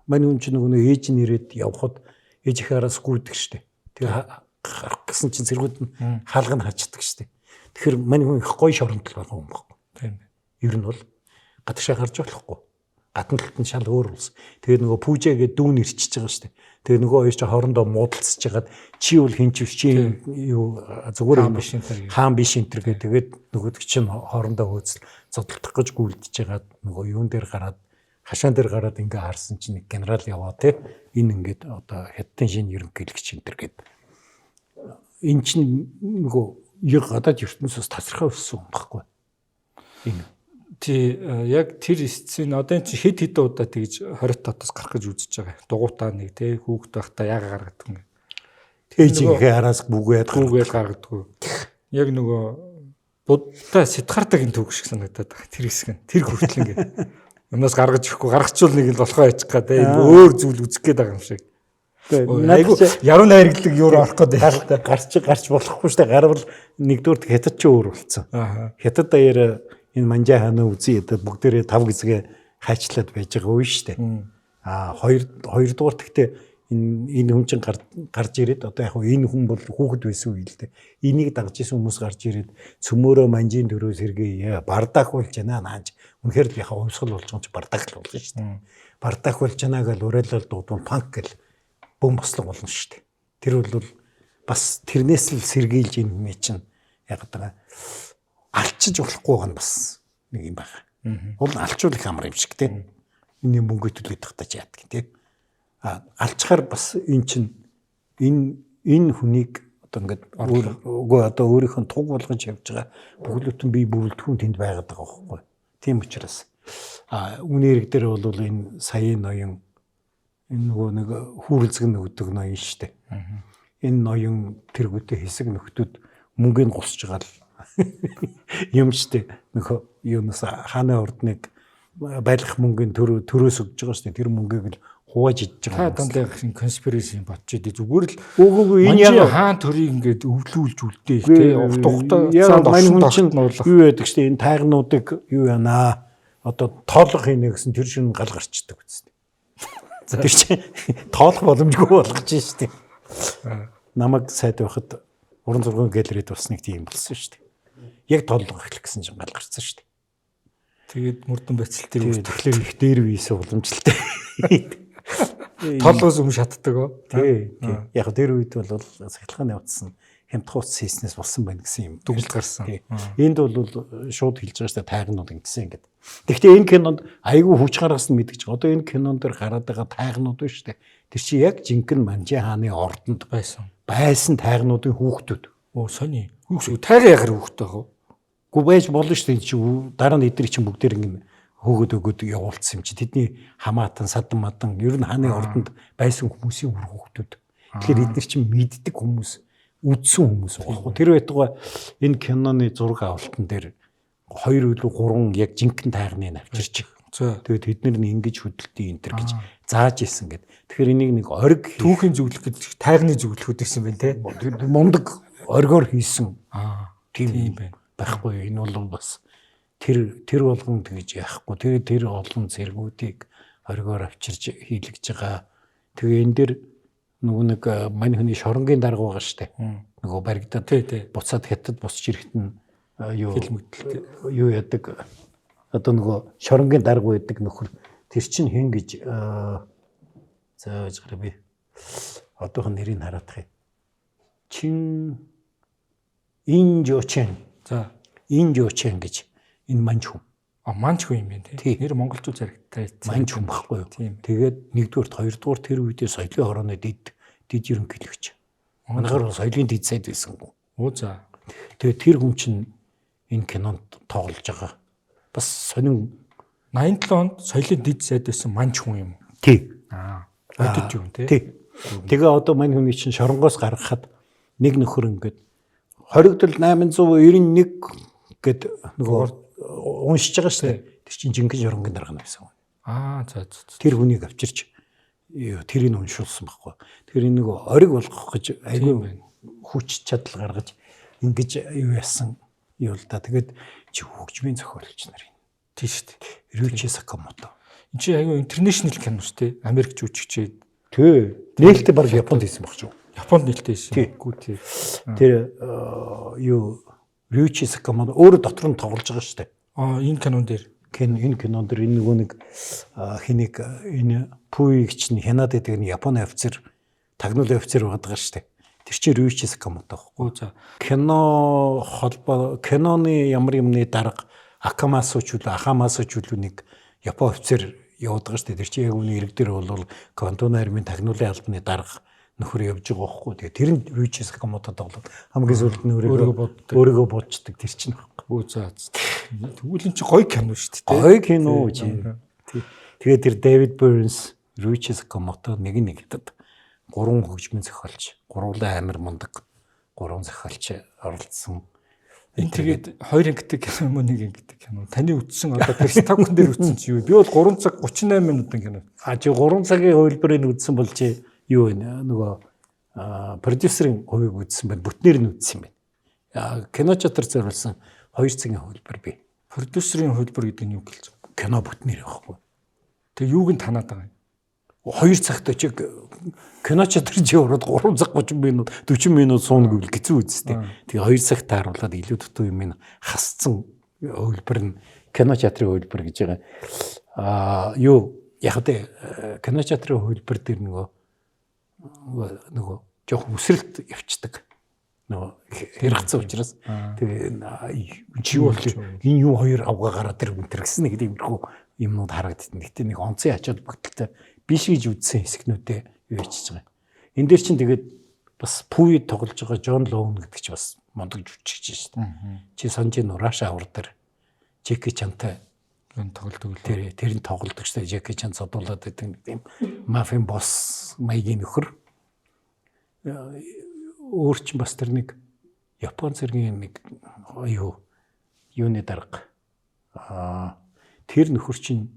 мань хүн чинь нөгөө ээж нь ирээд явхад ээж их араас гүйдэг штэ. Тэгээ гарах гэсэн чинь цэргүүд нь хаалга нь хачдаг штэ. Тэгэхээр мань хүн их гоё шоронтол байгаа юм байхгүй.
Тийм.
Ер нь бол гадагшаа гарч болохгүй. Гадна талд нь шал өөр улс. Тэгээд нөгөө пүүжээ гэдэг дүүн ирчиж байгаа штэ. Тэгээд нөгөө хоёр чинь хоорондоо муудалцж хагаад чи бол хин ч биш чи юу зүгээр
Хаан биш энэ төр.
Хаан биш энэ төр гэдэг. Тэгээд нөгөөдөг чинь хоорондоо хөөцөл зодтолдох гэж гүйлдэж хагаад нөгөө юун дээр гараад хашаан дээр гараад ингээ харсан чинь нэг генерал яваа те. Энэ ингээд одоо хятадын шинэ ерөнхийлөгч энэ төр гэдэг. Энэ чинь нөгөө яг гадаад ертөнцөөс тасархай өссөн юм баггүй. Энэ
Тий яг тэр сцен одоо энэ чинь хэд хэдэн удаа тэгж 20 татаас гарах гэж үзэж байгаа. Дугуйтаа нэг тий хүүхэд байхдаа яага гаргадаг юм.
Ээжийнхээ араас бүгээд
Гүүгээл гаргадаг. Яг нөгөө буддаа сэтгардаг энэ түүх шиг санагдаад байгаа. Тэр хэсэг нь тэр хүртэл ингээ. Юмнаас гаргаж өгөхгүй гаргачвал нэг л болохоо ячих га тий өөр зүйл үзэх гээд байгаа юм шиг. Айгу яруу найрагдлаг юу орох гээд байна л та.
Гарч болохгүй шүү дээ. Гарвал нэгдүгээр хятад ч өөр болцсон.
Аа.
Хятад даяар энэ манжаа хаанаа үзье ядаад бүгдээрээ тав гизгээ хайчлаад байж байгаа үе шүү дээ. Аа хоёрдугаар тэгтээ энэ хүн чинь гарч ирээд одоо яг энэ хүн бол хүүхэд байсан үе л дээ. Энийг дагж исэн хүмүүс гарч ирээд цөмөөрөө манжийн төрөө сэргээе бардак болж байна наанч. Үнэхээр л яхаа хувьсгал болж байгаа ч бардак л болно шүү дээ. Бардак болж байна гэж уриалал дуудвал панк гэл бөм бослого болно шүү дээ. Тэр бол бас тэрнээс л сэргийлж энэ хүн чинь яг одоо алчиж болохгүй байгаа нь бас нэг юм байна. Уул нь алчуул их амар юм шиг тийм. Энэ мөнгө төлөөд тахтаж яадаг тий. А алчхаар бас эн чин энэ хүнийг одоо ингээд үгүй одоо өөрийнх нь туг болгож явж байгаа бүхэл бүтэн бие бүрэлдэхүүн тэнд байгаад байгаа байхгүй. Тийм учраас үүний хэрэг дээр бол энэ саяын ноён энэ нөгөө нэг хүүрэлзгэн нөгдөг ноён шүү дээ. Энэ ноён тэргүүтээ хэсэг нөхдүүд мөнгөний гусж байгаа л юм шүү дээ. Нөхөө юунаас хааны ордныг байлгах мөнгөний төрөөс өгж байгаа шүү дээ. Тэр мөнгийг л хувааж идэж
байгаа. Та дандаа conspiracy бодож идэв. Зүгээр л
үгүй энэ
яг хаан төрийг ингээд өвлүүлж үлдээх тий. Урт хугацаанд
оршин тогтнуулах. Юу яадаг шүү дээ. Энэ тайгнуудыг юу яанаа одоо тоолох хийнэ гэсэн тэр шин гал гарчдаг үсттэй. Тэр чинь тоолох боломжгүй болгож шүү дээ. Намайг сайд байхад уран зургийн галерейд бас нэг тийм болсон шүү дээ. Яг тоолох эхлэх гэсэн чинь гал гарцсан шүү дээ.
Тэгээд мөрдөн байцал дээр
тэгэхээр их дээр үеэсээ уламжлалтай.
Толгоос өмнө шатдаг оо.
Тий. Яг тэр үед бол цахилгаан явцсан хямдхан утас хийснээс болсон байна гэсэн юм
дүгнэлт гарсан.
Энд бол шууд хэлж байгаа шүү дээ тайгнууд ингэсэн ингээд. Тэгэхдээ энэ кинонд айгүй хүч гаргасан мэдгэж байгаа. Одоо энэ кинон дээр гараад байгаа тайгнууд байна шүү дээ. Тэр чинь яг жинхэнэ Манжин хааны ордонд байсан тайгнуудын хүүхдүүд.
Оо сони. Хүүхд тайган яхаар хүүхдтэй байх уу?
Гү байж болно шүү дээ. Чи дараа нь эдгээр чинь бүгдээр ингэ хөөгд өгөөд явуулсан юм чи. Тэдний хамаатан, садан мадан ер нь хааны ордонд байсан хүмүүсийн үр хүүхдүүд. Тэгэхээр эдгээр чинь мэддэг хүмүүс, үдсэн хүмүүс байхгүй. Тэр байтугай энэ киноны зураг авалтан дээр 2 илүү 3 яг жинхэнэ тайгныг авчирч. Тэгээд тэд нар нь ингэж хөдөлтийн энэ төр гэж зааж исэн гэд. Тэгэхээр энийг нэг ориг
түүхийн зөвлөх гэж тайгны зөвлөхүүд гэсэн байна те.
Мундаг оргиор хийсэн.
Тийм байна.
Байхгүй энэ бол бас тэр болгон тэгж яахгүй. Тэр олон цэргүүдийг оргиор авчирч хийлгэж байгаа. Тэгээ энэ дэр нөгөө нэг мань хүний шоронгийн дарга байгаа штэ. Нөгөө баригдаад буцаад хятад босч ирэхэд нь юу юу яадаг одоо нөгөө шоронгийн дарга байдаг нөхөр тэр чинь хэн гэж зааж гараа би одоохон нэрийг хараадах юм. Чин Инжочин.
За
Инжочин гэж энэ манж хүн.
А манж хүн юм байна тий. Нэр монголчууд зарагтай.
Манж хүн байхгүй юу? Тэгээд нэгдүгээрт хоёрдугаар тэр үедээ соёлын хорооны дэд ерөнхийлөгч. Манайхаар соёлын дэд сайд байсан гоо.
Оо за.
Тэгээд тэр хүн чинь энэ кинонд тоглож байгаа. Бас сонин
87 онд соёлын дэд сайд байсан манж хүн юм уу?
Тий.
Аа. Бодит юм тий.
Тий. Тэгээ одоо мань хүний чинь шоронгоос гаргахад нэг нөхөр ингээд хоригдол 891 гэд нөгөө уншиж байгаа шүү дээ. Тэр чинь жинхэнэ шоронгийн дарга байсан.
Аа за за.
Тэр хүнийг авчирч тэрийг уншуулсан байхгүй. Тэгэхээр энэ нөгөө ориг болгох гэж айгүй хүч чадал гаргаж ингэж юу яасан юу л да. Тэгээд чи хөгжмийн зохиолч нар юм.
Тийм шүү дээ.
Рүүчи Сакамото.
Энд чи айгүй интернэшнл кино шүү дээ. Америк жүжигчээ.
Тий. Нээлттэй баг Японд хийсэн баг шүү.
Японд нээлттэй хийсэн. Гүү тий.
Тэр юу Рүүчи Сакамото өөрөө дотор нь тоглож байгаа шүү дээ.
Аа энэ кинон дээр.
Энэ кинон дээр энэ нөгөө нэг хэнийг энэ Пуиг чинь хянаад байдаг нь Японы офицер, тагнуулын офицер байдаг шүү дээ. Тэр чинь Рүүчи Сакамото байхгүй.
За.
Кино холбоо киноны ямар юмны дарга Акамасу ч үлээ Ахамасу ч үлээ нэг Япон офицер яваад байгаа шүү дээ. Тэр чинь яг үүний ирэг дээр бол Кантон армийн тагнуулын албаны дарга нөхөр явж байгаа байхгүй. Тэгээ тэр нь Рүүчи Сакамото тоглоод хамгийн сүүлд нь өөрийгөө бодчдаг тэр чинь байхгүй.
Өө за. Тэгвэл эн чинь гоё кино шүү дээ.
Гоё кино чи. Тэгээд тэр Дэвид Бернс, Рүүчи Сакамото нэг нэг хятад гурван хөгжмийн зохиолч, гурван амар мундаг гурван зохиолч оролцсон.
Энэ тэгээд хоёр ангитай кино юм уу нэг ангитай кино? Таны үзсэн одоо Перстакон дээр үзсэн чи юу? Би бол 3 цаг 38 минутын кино.
А чи 3 цагийн хувилбарыг үзсэн бол чи юу вэ? Нөгөө продюсерийн хувийг үзсэн байна. Бүтнээр нь үзсэн юм байна. Кино театр зориулсан 2 цагийн хувилбар би.
Продюсерийн хувилбар гэдэг нь юу гэлж?
Кино бүтнээр байхгүй.
Тэг юуг нь танаад байгаа юм?
2 цагт чи кино театр чи ороод 3 цаг 30 минут 40 минут сууна гэвэл хэцүү үсттэй. Тэгээ 2 цаг тааруулаад илүү дутуу юм ин хасцсан хувилбар нь кино театрын хувилбар гэж байгаа. Аа юу яг тэ кино театрын хувилбар дээр нөгөө жоох үсрэлт явцдаг. Нөгөө хэрэгцэн учраас тэгээ чи юу болж энэ юу хоёр авгаа гараад тэр үнтер гэсэн нэг тиймэрхүү юмнууд харагддаг. Гэтэ нэг онцгой ач холбогдолтой биш гэж үзсэн хэсгнүүдээ юу ичж байгаа. Энэ дээр чинь тэгээд бас Пуи тоглож байгаа Джон Лоун гэдэг чи бас мундаг жүжигч шүү дээ. Чи санжи Нураша авар дээр Жеки Чантай
энэ тоглодог л.
Тэр нь тоглодог шүү дээ. Жеки Чан цодуулаад байдаг нэг тийм мафийн босс маягийн нөхөр. Өөр чинь бас тэр нэг Япон цэргийн нэг юуны дарга. Тэр нөхөр чинь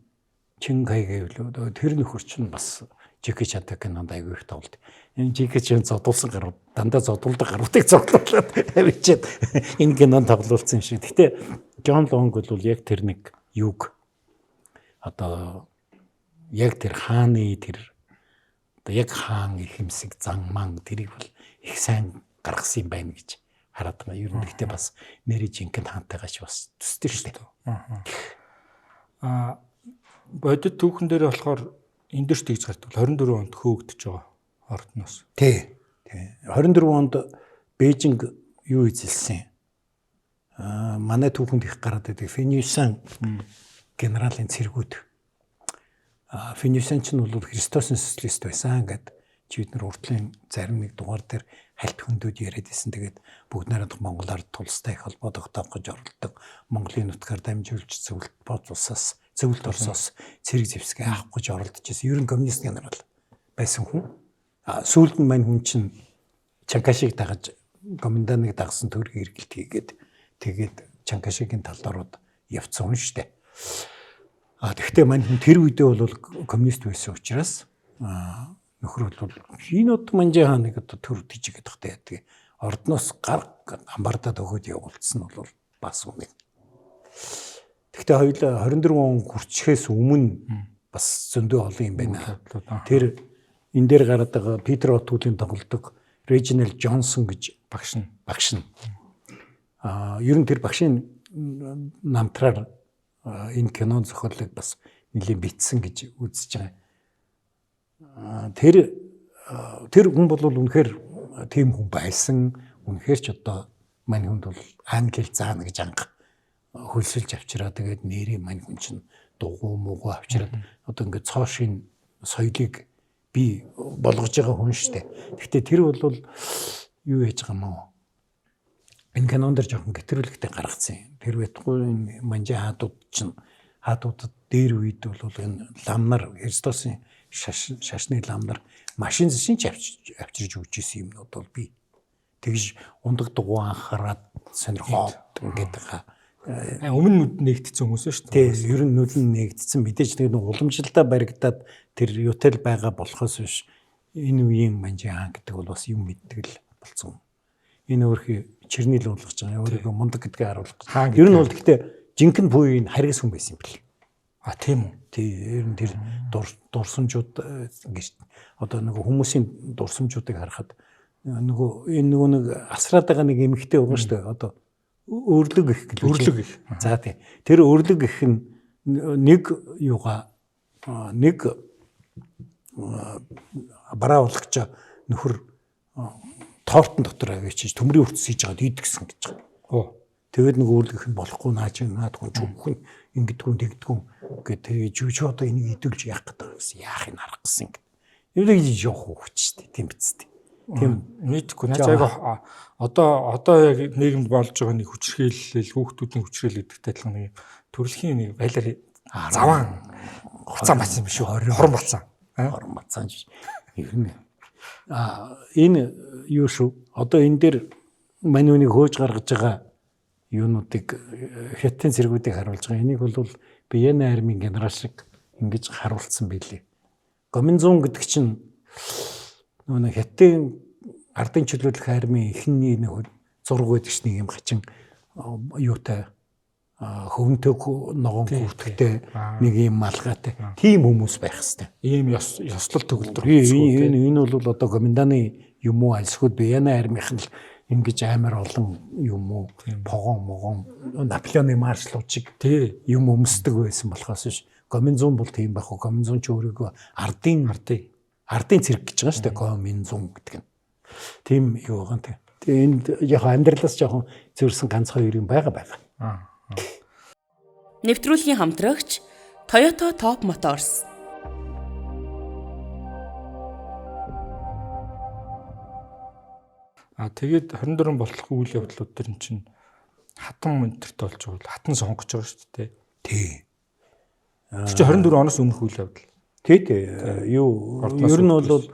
Чин Кай гэвэл тэр нөхөр чинь бас Жеки Чантай кинонд аягүй их тоглолт. Энэ Жеки Чан зодуулсан гарууд дандаа зодуулдаг гаруудыг зодуулаад авчиад энэ кинонд тоглуулсан юм шиг. Гэхдээ Джон Лонг бол яг тэр нэг юг одоо яг тэр хааны тэр одоо яг хаан ихэмсэг зан ман тэрийг бол их сайн гаргасан юм байна гэж хараад байгаа. Ер нь гэхдээ бас нэрээ жинхэнэ хаантайгаа ч бас төстэй шүү дээ.
Бодит түүхэн дээр болохоор энэ дэр ч тэгж гардаг. 24 онд хөөгдөж байгаа ордноос.
Тий. 24 онд Бээжинг юу эзэлсэн? Манай түүхэнд их гараад байдаг Финюсан генералын цэргүүд. Финюсан ч нь бол Христосын социалист байсан гэд чи бид нар урдлын зарим нэг дугаар дээр хальт хөндөд яриад байсан. Тэгээд бүгд найрамдах Монгол ард тулстай их холбоо тогтоох гэж оролддог. Монголын нутгаар дамжуулж зөвлөлт бод улсаас зөвлөлт Оросоос цэрэг зэвсгээ авах гэж оролдож байсан. Ер нь коммунист генерал байсан хүн. Сүүлд нь мань хүн чинь Чанкашиг дагаж коменданыг дагсан төрийн эргэлт хийгээд тэгээд Чанкашигийн талд ороод явцсан хүн шүү дээ. Тэгэхдээ мань хүн тэр үедээ бол коммунист байсан учраас нөхөр бол энэ од манжи хааныг одоо төр тийж гэдэг тахтай яадаг. Ордноос гар амбардаад өгөөд явуулсан нь бол бас үнэ. Тэгэхдээ хоёул 24 он хүрчхээс өмнө бас зөндөө олон юм байна. Тэр энэ дээр гараад байгаа Питер Отуулийн тоглодог Режинал Джонсон гэж
багш нь.
Ер нь тэр багшийн намтраар энэ кинон зохиолыг бас нэлийн бичсэн гэж үзэж байгаа. Тэр хүн бол үнэхээр тийм хүн байсан. Үнэхээр ч одоо мань хүнд бол англи заана гэж анх хөлсөлж авчираа. Тэгээд нэрээ мань хүн чинь дугуй муугуу авчираад одоо ингээд цоо шин соёлыг би болгож байгаа хүн шүү дээ. Гэхдээ тэр бол юу яаж байгаа юм уу? Энэ кинон дэр жоохон гэтэрүүлэгтэй гаргацсан юм. Тэр байтугай энэ манжи хаадууд чинь хаадуудад дээр үед бол энэ ламнар Христосын шашны ламнар машин зэшин ч авчирж өгч исэн юмнууд бол би тэгж ундаг дугуй анхаарад сонирхоод ингээд байгаа.
Өмнө нүд нэгдсэн хүмүүс шүү
дээ. Тий, ер нь нүд нь нэгдсэн. Мэдээж нэг уламжлалтаа баригдаад тэр юутай л байгаа болохоос биш энэ үеийн манжи хаан гэдэг бол бас юм мэддэг л болсон. Энэ өөрхий чернил уулгаж байгаа. Өөрийгөө мундаг гэдгээ харуулах гэж. Ер нь бол гэхдээ жинхэнэ пуйн харгас хүн байсан юм бэл.
А тийм үү?
Тий, ер нь тэр дурсамжууд ингэж одоо нөгөө хүмүүсийн дурсамжуудыг харахад нөгөө энэ нөгөө нэг асраад байгаа нэг эмэгтэй байгаа шүү дээ. Одоо өрлөг их гэлээ.
Өрлөг их.
За тий. Тэр өрлөг их нь нэг юугаа нэг бараа болгож нөхөр тортон дотор авчиж төмрийн үрц хийж байгаад идэгсэн гэж байгаа. Тэгээд нэг өрлөг их нь болохгүй наа чи наад хүн чүмхэн ингэдэггүй тэгдэггүй гэт тэгээ чи одоо энийг идүүлж яах гэдэг гэсэн яахыг харах гэсэн гэт. Энийг жоох хүүхч шүү дээ. Тийм биз дээ.
Тийм мэдгүй наа айгаа одоо яг нийгэмд болж байгаа нэг хүчирхийлэл хүүхдүүдийн хүчирхийлэл гэдэгтэй адилхан нэг төрөлхийн нэг байлаар заван хуцаан бацсан юм биш үү? Хорон бацсан.
Хорон бацсан гэж. Ер нь энэ юу шүү? Одоо энэ дээр мань үнийг хөөж гаргаж байгаа юунуудыг хятадын цэргүүдийг харуулж байгаа. Энийг бол Биена армийн генерал шиг ингэж харуулсан билээ. Гоминзун гэдэг чинь нөгөө нэг хятадын ардын чөлөөлөх армийн эхний нэг зураг байдаг ш нэг юм хачин юутай хөвөнтэй ногоон хүүхдтэй нэг юм малгайтай тийм хүмүүс байх хэвээр.
Ийм ёслол төгөлдөр.
Энэ бол одоо коменданы юм уу альсгүй Биена армийнх нь л ингэж амар олон юм уу погон могон Наполеоны маршлууд шиг юм өмсдөг байсан болохоос биш. Гоминзун бол тийм байх уу? Гоминзун ч өөрийгөө ардын цэрэг гэж байгаа шүү дээ. Гоминзун гэдэг нь. Тийм юу байгаа юм те. Тэгээ энд яг амьдралаас жоохон зөрсөн ганц хоёр юм байгаа.
Нэвтрүүлгийн хамтрагч Toyota Top Motors.
А тэгээд 24 болох үйл явдлууд төр нь чинь хатан монтерт болж байгаа бол хатан сонгож байгаа шүү дээ.
Тий.
Тэр чинь 24 оноос өмнөх үйл явдал.
Тий, тий. Юу ер нь бол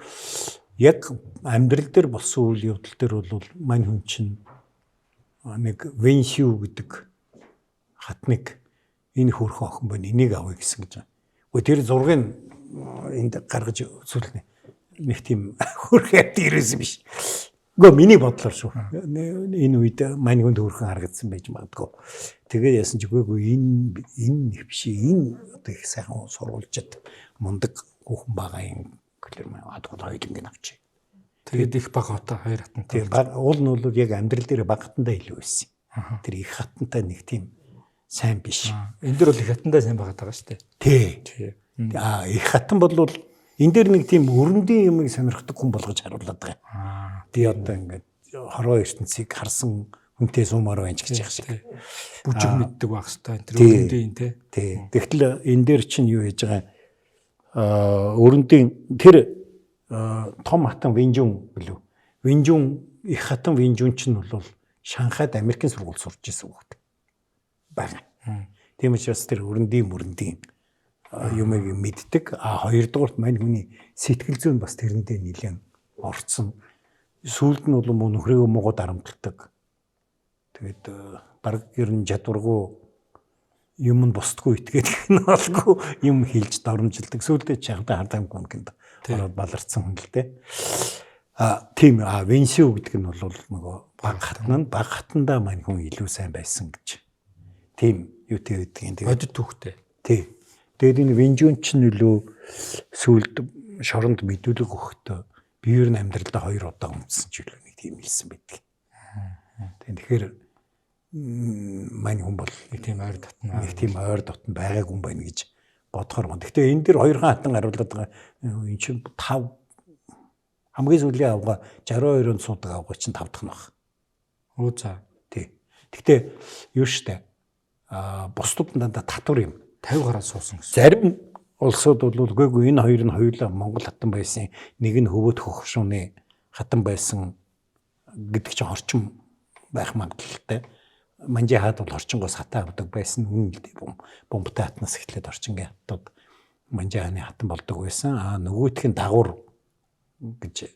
яг амьдрал дээр болсон үйл явдал дээр бол мань хүн чинь нэг Веншиу гэдэг хатныг энэ хөөрхөн охин байна, энийг авъя гэсэн гэж. Үгүй тэр зургийг энд гаргаж үзүүлнэ. Нэг тийм хөөрхөн хат ирсэн биш. Үгүй миний бодлоор шүү. Энэ үед мань хүнд хөөрхөн харагдсан байж магадгүй. Тэгээд яасан ч үгүй энэ нэг биш, энэ одоо их сайхан сурвалжид мундаг хүүхэн байгаа юм гэхэлэр мань адгууд хоёул ингэ авчих.
Тэгээд их баг хата хоёр хатантай.
Тийм баг уул нь бол яг амьдрал дээр баг хатандаа илүү байсан. Тэр их хатантай нэг тийм сайн биш.
Энэ дээр бол их хатандаа сайн байгаад байгаа шүү дээ.
Тий. Аа их хатан бол энэ дээр нэг тийм өрөндийн юмыг сонирхдаг хүн болгож харуулдаг байгаа. Би одоо ингээд хорвоо ертөнцийг харсан хүнтэй суумаар байна ч гэж яах шиг.
Бүжиг мэддэг байх хэвээр тэр өрөндийн тий.
Тий. Тэгтэл энэ дээр чинь юу хийж байгаа өрөндийн тэр том хатан Винжун гэлүү. Винжун их хатан Винжун чинь бол Шанхайд Америкийн сургууль сурч исэн хүүхэд байгаа. Тийм учраас тэр өрөндийн мөрөндийн юмыг мэддэг. А хоёрдугаарт мань хүний сэтгэл зүйн бас тэрэндээ нэлээд орцсон. Сүүлд нь бол мөн нөхрийгөө муугаа дарамталдаг. Тэгээд баг ер нь чадваргүй юм нь бусдгүй итгээд гэх нь алгүй юм хэлж доромжилдаг. Сүүлдээ чагда хардам гүнгэнд ороод баларцсан хүн л дээ. А тийм Венсиу гэдэг нь бол нөгөө баг хатан нь баг хатандаа мань хүн илүү сайн байсан гэж. Тийм юутэй байдаг юм.
Тэгээд бодит түүхтэй.
Тий. Тэгээд энэ Винжүн чинь илүү сүүлд шоронд мэдүүлэг өгөхдөө би ер нь амьдралдаа 2 удаа өмдсөн ч илүү нэг тийм хэлсэн байдаг. Тэгэхээр мань хүн бол
нэг тийм ойр дотн
нэг тийм ойр дотн байгаагүй юм байна гэж бодохоор байна. Гэхдээ энэ дэр хоёрхан хатан харуулдаг байгаа энэ чинь 5 хамгийн сүүлийн авга 62-нд суудаг авга чинь 5 дахь нь баг.
Өө за.
Тий. Гэхдээ юу штэ бусдууд нь дандаа татвар юм.
50 гараад суусан гэсэн.
Зарим улсууд бол үгүй энэ хоёр нь хоёулаа Монгол хатан байсан. Нэг нь хөвөөт хөхшүүний хатан байсан гэдэг чинь орчин байх магадлалтай. Манжи хаад бол орчингоос хатан авдаг байсан. Үнэн л дээ. Бомбтай хатнаас эхлээд орчингийн хатууд Манжи хааны хатан болдог байсан. Аа нөгөөх нь дагуур гэж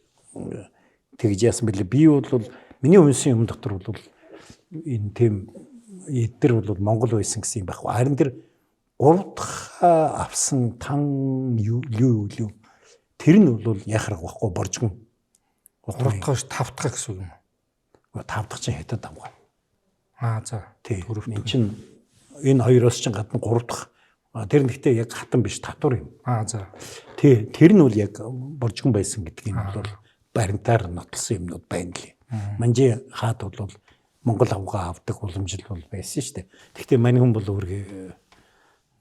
тэгж яасан бэлээ. Би бол миний унсан юм дотор бол энэ тийм эдгээр бол Монгол байсан гэсэн юм байхгүй. Харин тэр 3 дахь авсан тан юу тэр нь бол яхах байхгүй боржгон.
3 дахь 5 дахь гэсэн үг юм
уу? 5 дахь чинь хятад авгаа.
Аа за.
Тийм. Чин энэ хоёроос чинь гадна 3 дахь тэр нэгтээ яг хатан биш татвар юм.
Аа за.
Тий, тэр нь бол яг боржгон байсан гэдгийг нь бол баримтаар нотлсон юмнууд байна лээ. Манжи хаад бол Монгол авгаа авдаг уламжил бол байсан шүү дээ. Гэхдээ мань хүн бол өөргөө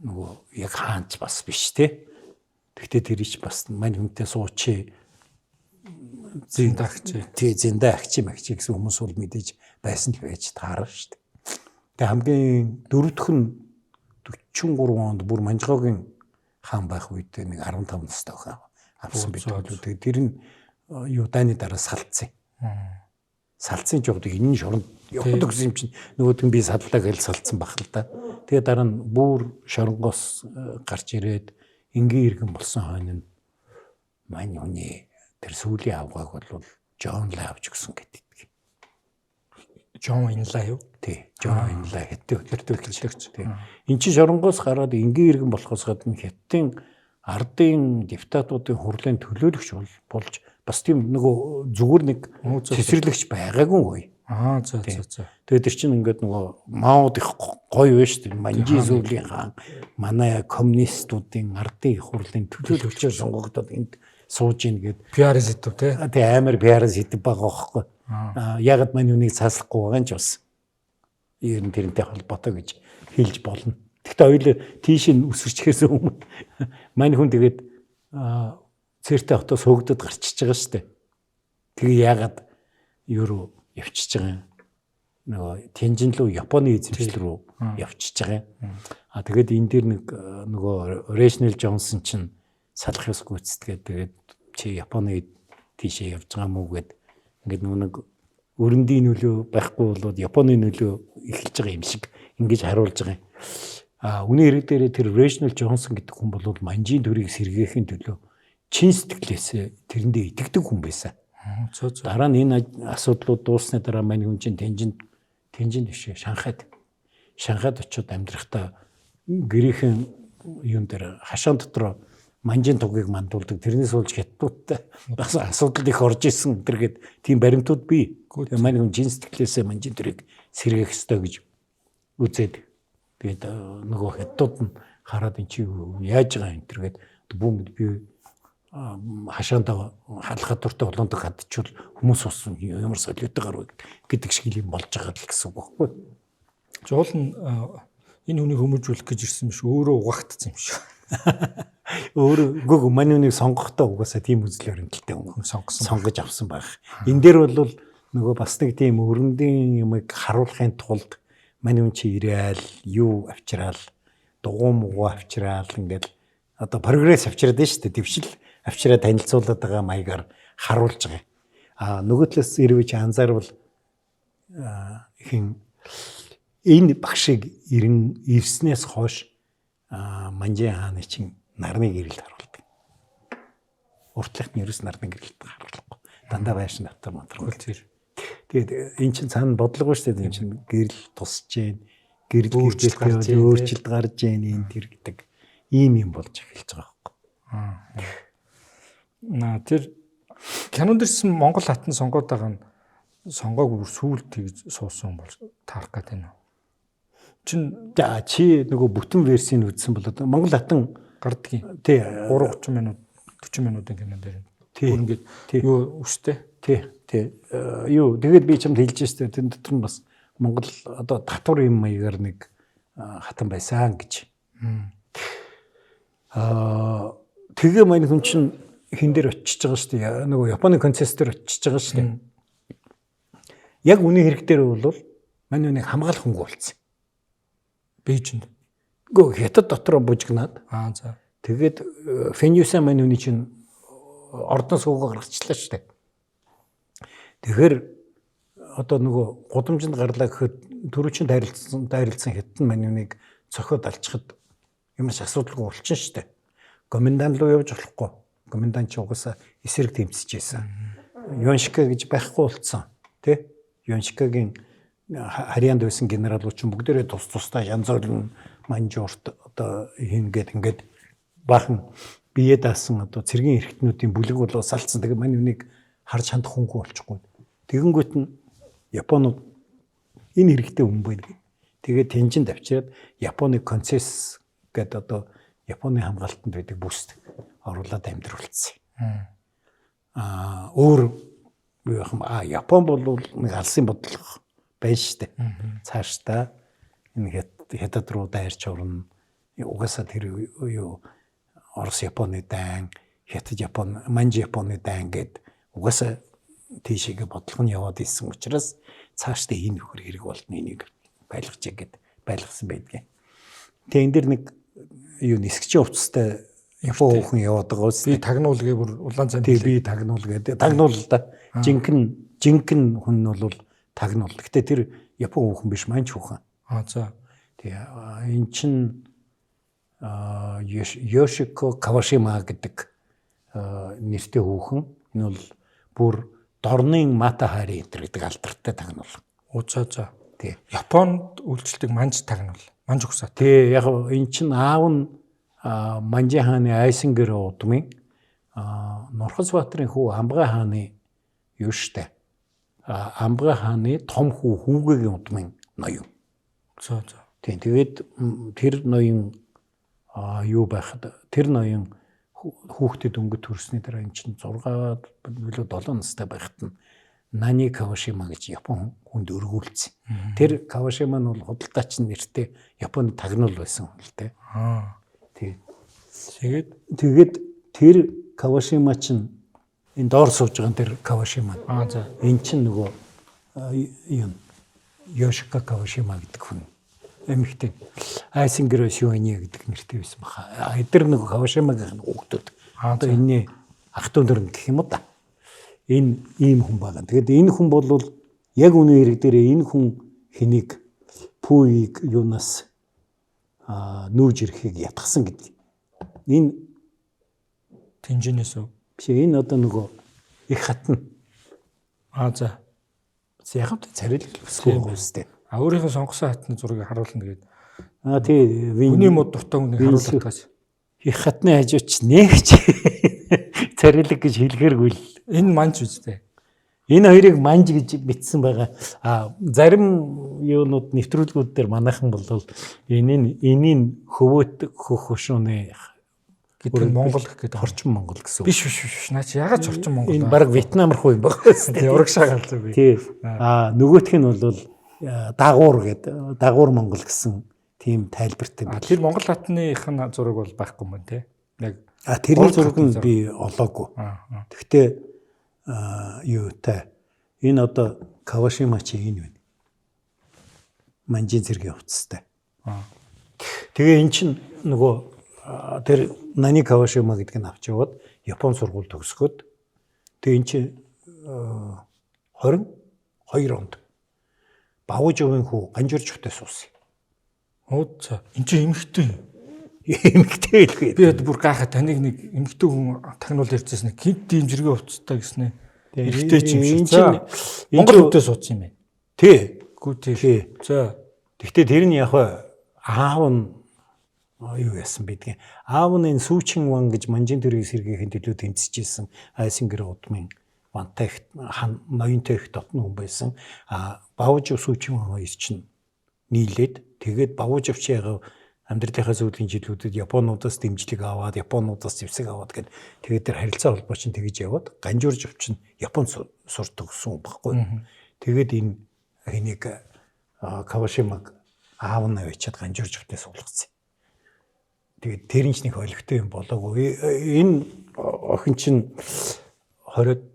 нөгөө яг хаанч бас биш те. Тэгтээ тэр ич бас мань хүнтэй суучи
зэндагч.
Тий, зэндагч магч гэсэн хүмүүс бол мэдээж байсан л байж таарна шүү дээ. Тэгээ хамгийн дөрөвдөх нь 43 онд бүр Манжгоогийн хаан байх үед нэг 15 настай охин авсан байдаг. Тэгээ тэр нь юу дайны дараа салцсан. Салцсан ч явдаг энэ шоронд явдаг гэсэн юм чинь нөгөөд нь би саллаа гэж салцсан баг л да. Тэгээ дараа нь бүр шоронгоос гарч ирээд энгийн иргэн болсон хойно нь мань хүний тэр сүүлийн авгааг бол Жон Лай авч өгсөн гэдэг.
Жон Инлай юу?
Тий, Жон Инлай хятад
хөтөлбөрч.
Тий. Эн чинь шоронгоос гараад энгийн иргэн болохоос гадна хятадын ардын депутатуудын хурлын төлөөлөгч болж бас тийм нөгөө зүгээр нэг цэцэрлэгч байгаагүй гоё.
Аа за за за.
Тэгээд тэр чинь ингээд нөгөө Маод их гоё байна шүү дээ. Манжи зүйлийн хаан манай коммунистуудын ардын их хурлын төлөөлөгчөөр сонгогдоод энд сууж ийн гээд
PR сэдв тий.
Тий амар PR сэдв байгаа хөөхгүй. Аа ягаад мань үнийг цааслахгүй байгаа юм ч бас ер нь тэрнтэй холбоотой гэж хэлж болно. Гэхдээ хоёул тийш нь үсэрчхээс өмнө мань хүн тэгээд цэртэй хотоос хөөгдөд гарчиж байгаа шүү дээ. Тэгээ яагаад юу руу явчихж байгаа юм? нөгөө Тянжин руу Японы эзэмшил рүү явчихж байгаа юм. А тэгээд энэ дээр нэг нөгөө Reginald Johnson чинь салах ёс гүйцэтгээд тэгээд чи Японы тийшээ явж байгаа мүү гэд ингээд нөгөө нэг өрөндийн нөлөө байхгүй болоод Японы нөлөө эхэлж байгаа юм шиг ингэж харуулж байгаа юм. А үнэн хэрэг дээр тэр Reginald Johnson гэдэг хүн бол манжийн төрийг сэргээхийн төлөө чин сэтгэлээсээ тэрэндээ итгэдэг хүн байсан. Дараа нь энэ асуудлууд дууссаны дараа мань хүн чинь Тэнжинд биш Шанхайд очиод амьдрахдаа гэрийнхэн юун дээр хашаан дотор манжийн тугийг мандуулдаг. Тэрнээс болж хятадуудтай бас асуудал их орж исэн тэргээд тийм баримтууд бий. Тэгээ мань хүн чин сэтгэлээсээ манжийн төрийг сэргээх ёстой гэж үзээд тэгээд нөгөө хятадууд нь хараад эн чи яаж байгаа юм тэргээд бүүм би хашаандаа халахад дуртай улаандаг гадчвал хүмүүс ус ямар солиотой гарвэ гэдэг шиг юм болж байгаа л гэсэн үг байхгүй.
Жуул нь энэ хүнийг хүмүүжүүлэх гэж ирсэн биш, өөрөө угаагдсан юм шиг.
Өөрөө үгүй мань хүнийг сонгохдоо угаасаа тийм үзэл баримталтай хүн сонгож авсан байх. Энэ дээр бол нөгөө бас нэг тийм өрөндийн юмыг харуулахын тулд мань хүн чи ирээл юу авчраал дугуй мугуу авчраал ингээл одоо прогресс авчираад байна шүү дээ. Дэвшил авчираа танилцуулаад байгаа маягаар харуулж байгаа. А нөгөө талаас ирвэж анзаарвал хин энэ багшийг ирснээс хойш Манжин хааны чинь нарны гэрэлд харуулдаг. Уртлахт нь ерөөс нарны гэрэлд харуулахгүй. Дандаа байшин дотор моторгүй.
Тэр.
Тэгээд эн чинь цаана бодлого шүү дээ. Эн чинь гэрэл тусж гин, гэрэл өөрчлөлт гарч гин энэ тэр гэдэг ийм юм болж эхэлж байгаа байхгүй.
На тэр кинонд ирсэн Монгол хатан сонгоод байгаа нь сонгоог бүр сүүлд тэгж суусан бол таарах гэдэг юм.
Чин за чи нөгөө бүтэн версийг үзсэн бол Монгол хатан
гардгийн.
Тий
3:30 минут 40 минутын кинон дээр. Бүр ингээд юу өстэй.
Тий. Тий. Юу тэгээд би чамд хэлж штэ тэр дотор нь бас Монгол одоо татвар юм маягаар нэг хатан байсан гэж. Тэгээ мань хүн чинь хин дээр очиж байгаа шүү дээ. Нөгөө Японы концесс дээр очиж байгаа шүү дээ. Яг үнэн хэрэг дээр бол мань хүнийг хамгаалах хөнгө болсон.
Бээжинд.
Үгүй хятад дотор бужигнаад.
Аа за.
Тэгээд Фэньюсэн мань хүний чинь ордон суугаа гаргачлаа шүү дээ. Тэгэхээр одоо нөгөө гудамжинд гарлаа гэхэд түрүүчийн дайралцсан хятад мань хүнийг цохиод алчхад юмс асуудалгүй болчихно шүү дээ. Комендант руу явж болохгүй. Комендант чи угаасаа эсрэг тэмцэж байсан. Юншика гэж байхгүй болцсон. Тэ? Юншикагийн харьяанд байсан генералууд ч бүгдээрээ тус тусдаа янз бүрийн манжуурт одоо хингээд ингээд баахан бие даасан одоо цэргийн эрхтнүүдийн бүлэг бол салцсан. Тэгээ мань үнийг харж хандах хүнгүй болчихгүй. Тэгэнгүүт нь Японууд энэ хэрэгтэй хүн байна гэх. Тэгээд Тэнжинд авчираад Японы концесс гэдэг одоо Японы хамгаалтанд байдаг бүст оруулаад амьдруулсан. Өөр юу яах юм? Япон бол нэг алсын бодлого байна шүү дээ. Цаашдаа энэ хятад руу дайрч орно. Угаасаа тэр юу Орос Японы дайн, Хятад Япон, Манж Японы дайн гэд угаасаа тийшээгээ бодлого нь яваад исэн учраас цаашдаа энэ нөхөр хэрэг болно энийг байлгажээ гэд байлгасан байдгийн. Тэгээ энэ дэр нэг юу нисгчийн хувцастай Япон хүүхэн яваад байгаа үст.
Би тагнуул гээ бүр улаан цан.
Тий би тагнуул гэдэг. Тагнуул л да. Жинхэнэ хүн нь бол тагнуул. Гэтэ тэр Япон хүүхэн биш, манч хүүхэн.
Аа за.
Тий эн чин Йошико Кавашима гэдэг нэртэй хүүхэн. Энэ бол бүр Дорнын Мата Хари гэдэг алдартай тагнуул.
Оо за за.
Тий.
Японд үйлчлдэг манж тагнуул. Манж угсаа.
Тий яг эн чин аав нь Манжин хааны Айсингэр удмын Нурхас Баатарын хүү Амбгай хааны юу штэ. Амбгай хааны том хүү хүүгээгийн удмын ноён.
За за.
Тий тэгээд тэр ноён юу байхад тэр ноён хүүхдэд өнгөт төрсний дараа эн чинь 6 билүү 7 настай байхад нь Нани Кавашима гэж Япон хүнд өргүүлсэн. Тэр Кавашима нь бол худалдаач нэртэй Японы тагнуул байсан хүн л дээ. Тий. Тэгээд тэр Кавашима чинь энэ доор сууж байгаа тэр Кавашима.
Аа за.
Энэ чинь нөгөө юм Йошика Кавашима гэдэг хүн эмэгтэй Айсингэр Сюэни гэдэг нэртэй байсан баха. Эдгээр нэг Кавашимагийн хүүхдүүд. Одоо энэний ах дүү нар гэх юм уу да. Энэ ийм хүн байгаа. Тэгээд энэ хүн бол яг үнэн хэрэг дээр энэ хүн хэнийг Пүийг юунаас нүүж ирэхийг ятгсан гэдэг. Энэ
Тэнжинээс үү?
Биш, энэ одоо нөгөө их хатна.
Аа за.
Яг л царилэг өсгөө байгаа үстэй.
А өөрийнхөө сонгосон хатны зургийг харуулна гээд.
Аа тий.
Хүний мод дуртай хүнийг харуулах гас.
Их хатны хажууч нэгч царилэг гэж хэлэхэргүй л.
Энэ манж үстэй.
Энэ хоёрыг манж гэж бичсэн байгаа. А зарим юунууд нэвтрүүлгүүд дээр манайхан бол энэний хөвөөт хөхөшөөний
гэдэг нь Монгол гэх гэдэг
орчин Монгол гэсэн.
Биш биш биш. Наа чи ягаад ч орчин Монгол.
Энэ баг Вьетнам руу юм байна.
Тий, урагшаа галзуу би.
Тий. А нөгөөх нь бол дагуур гэдэг дагуур Монгол гэсэн тийм тайлбартай.
А тэр Монгол хатных нь зураг бол байхгүй юм байна тий. Яг
а тэрний зураг нь би олоогүй. Гэхдээ юутай энэ одоо Кавашима чи энэ байна. Манжин зэргийн хувцастай. Тэгээ эн чинь нөгөө тэр Нани Кавашима гэдэг нь авч яваад Япон сургууль төгсгөөд тэгээ эн чинь 22 онд Бавжовын хүү Ганжуржхтай суусан.
Ууд за эн чинь эмэгтэй.
Эмэгтэй л гээ.
Би одоо бүр гайхаа таныг нэг эмэгтэй хүн тагнуул ярьжсэн нэг гинт ийм жиргээ хувцастай гэснэ. Эрэгтэй ч юм шиг. За Монгол хөлтэй суудсан юм байна.
Тий.
Гүү тий. За.
Гэхдээ тэр нь яг аав нь юу яасан байдгийг. Аав нь энэ Сүүчин ван гэж Манжин төрийн сэргийхийн төлөө тэмцэж исэн Айсингэр удмын вантай их хан ноёнтой их дотно хүн байсан. А Бавж Сүүчин ван хоёр чинь нийлээд тэгээд Бавжовч яг амьдралынхаа сүүлийн жилүүдэд Японуудаас дэмжлэг аваад, Японуудаас зэвсэг аваад гэд тэгээд тэр харилцаа холбоо чинь тэгж яваад Ганжуржовч нь Японд сурдаг гэсэн юм баггүй. Тэгээд энэ хэнийг Кавашимаг аав нь авчиад Ганжуржовтой суулгацсан. Тэгээд тэр нь ч нэг олигтой юм болоогүй. Энэ охин чинь 20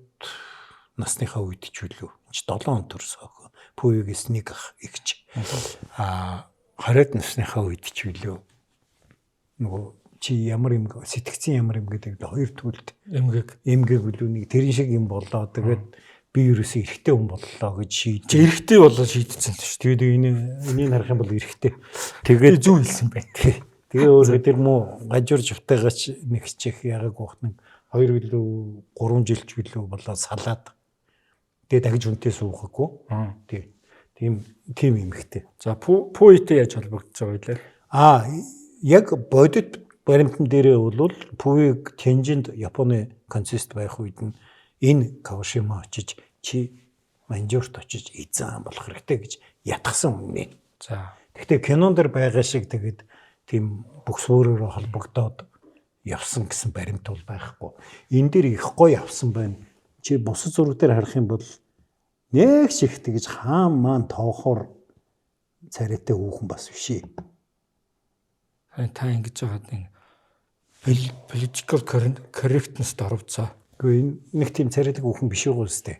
насныхаа үед ч үлээ. Энд чи 7 он төрсөн охин. Пүюгээс нэг ах эгч. А 20 насныхаа үед ч үлээ. Нөгөө чи ямар юм сэтгцэн ямар юм гэдэг хоёр төлд
эмгэг
эмгэг үлээ нэг тэрэн шиг юм болоо. Тэгээд би ерөөсөө эрэгтэй хүн боллоо гэж шийдэж.
Эрэгтэй болоо шийдсэн л шүү.
Тэгээд энийг харах юм бол эрэгтэй. Тэгээд
зүү хэлсэн байх.
Тэгээ өөрөө тэр муу гажуур жавтайгаач нэг хичих ягааг бох нэг 2 билүү 3 жилч билүү болоо салаад тэгээ дахиж үнтэй суухаггүй. Тий. Тийм эмэгтэй.
За Пүитэй яаж холбогдож байгаа вэ?
А яг бодит баримтан дээрээ бол Пүиг Тянжинд Японы концист байх үед нь энэ Кавашима очиж чи Манжуурт очиж эзэн болох хэрэгтэй гэж ятгсан үнэ.
За.
Гэхдээ кинон дэр байгаа шиг тэгээд тийм бүх суурьаараа холбогдоод явсан гэсэн баримт бол байхгүй. Энэ дээр их гоё авсан байна. Чи бусад зураг дээр харах юм бол нэг шиг тэгж хаан маан тоохоор царайтай хүүхэн бас биш ээ.
Та ингэж байгаад энэ political correctness-д орвцоо.
Үгүй энэ нэг тийм царайлаг хүүхэн биш байгаа үстэй.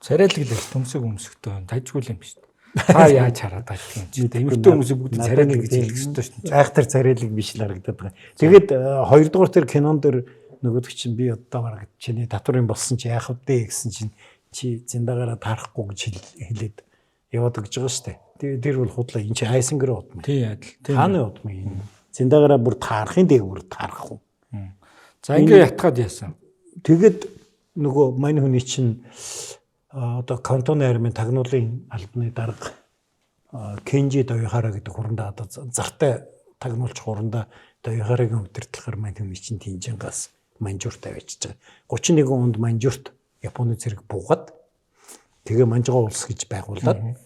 Царайлаг л төмсөг өмсөхтэй тажгүй юм биш. Та яаж хараад байгаа юм чи? Эмэгтэй хүмүүсийг бүгд царайлаг гэж хэлэх ёстой шүү
дээ. Айхтар царайлаг биш л харагдаад байгаа. Тэгээд хоёрдугаар тэр кинон дээр нөгөөдөг чинь би одоо бараг чиний татварын болсон чи яах вэ гэсэн чинь чи зиндагаараа таарахгүй гэж хэлээд яваад өгч байгаа шүү дээ. Тэгээд тэр бол худлаа. Энэ чи Айсингэр удмын.
Тий адил.
Хааны удмын энэ. Зиндагаараа бүр таарахын дээгүүр таарахгүй.
За ингээ ятгаад яасан.
Тэгээд нөгөө мань хүний чинь одоо Кантоны армийн тагнуулын албаны дарга Кенжи Доёхара гэдэг хурандаа одоо зартай тагнуулч хурандаа Доёхарагийн удирдлагаар мань хүний чинь Тинжингаас Манжуурт авчиж байгаа. 31 онд Манжуурт Японы зэрэг буугаад тэгээ Манжгаа улс гэж байгуулад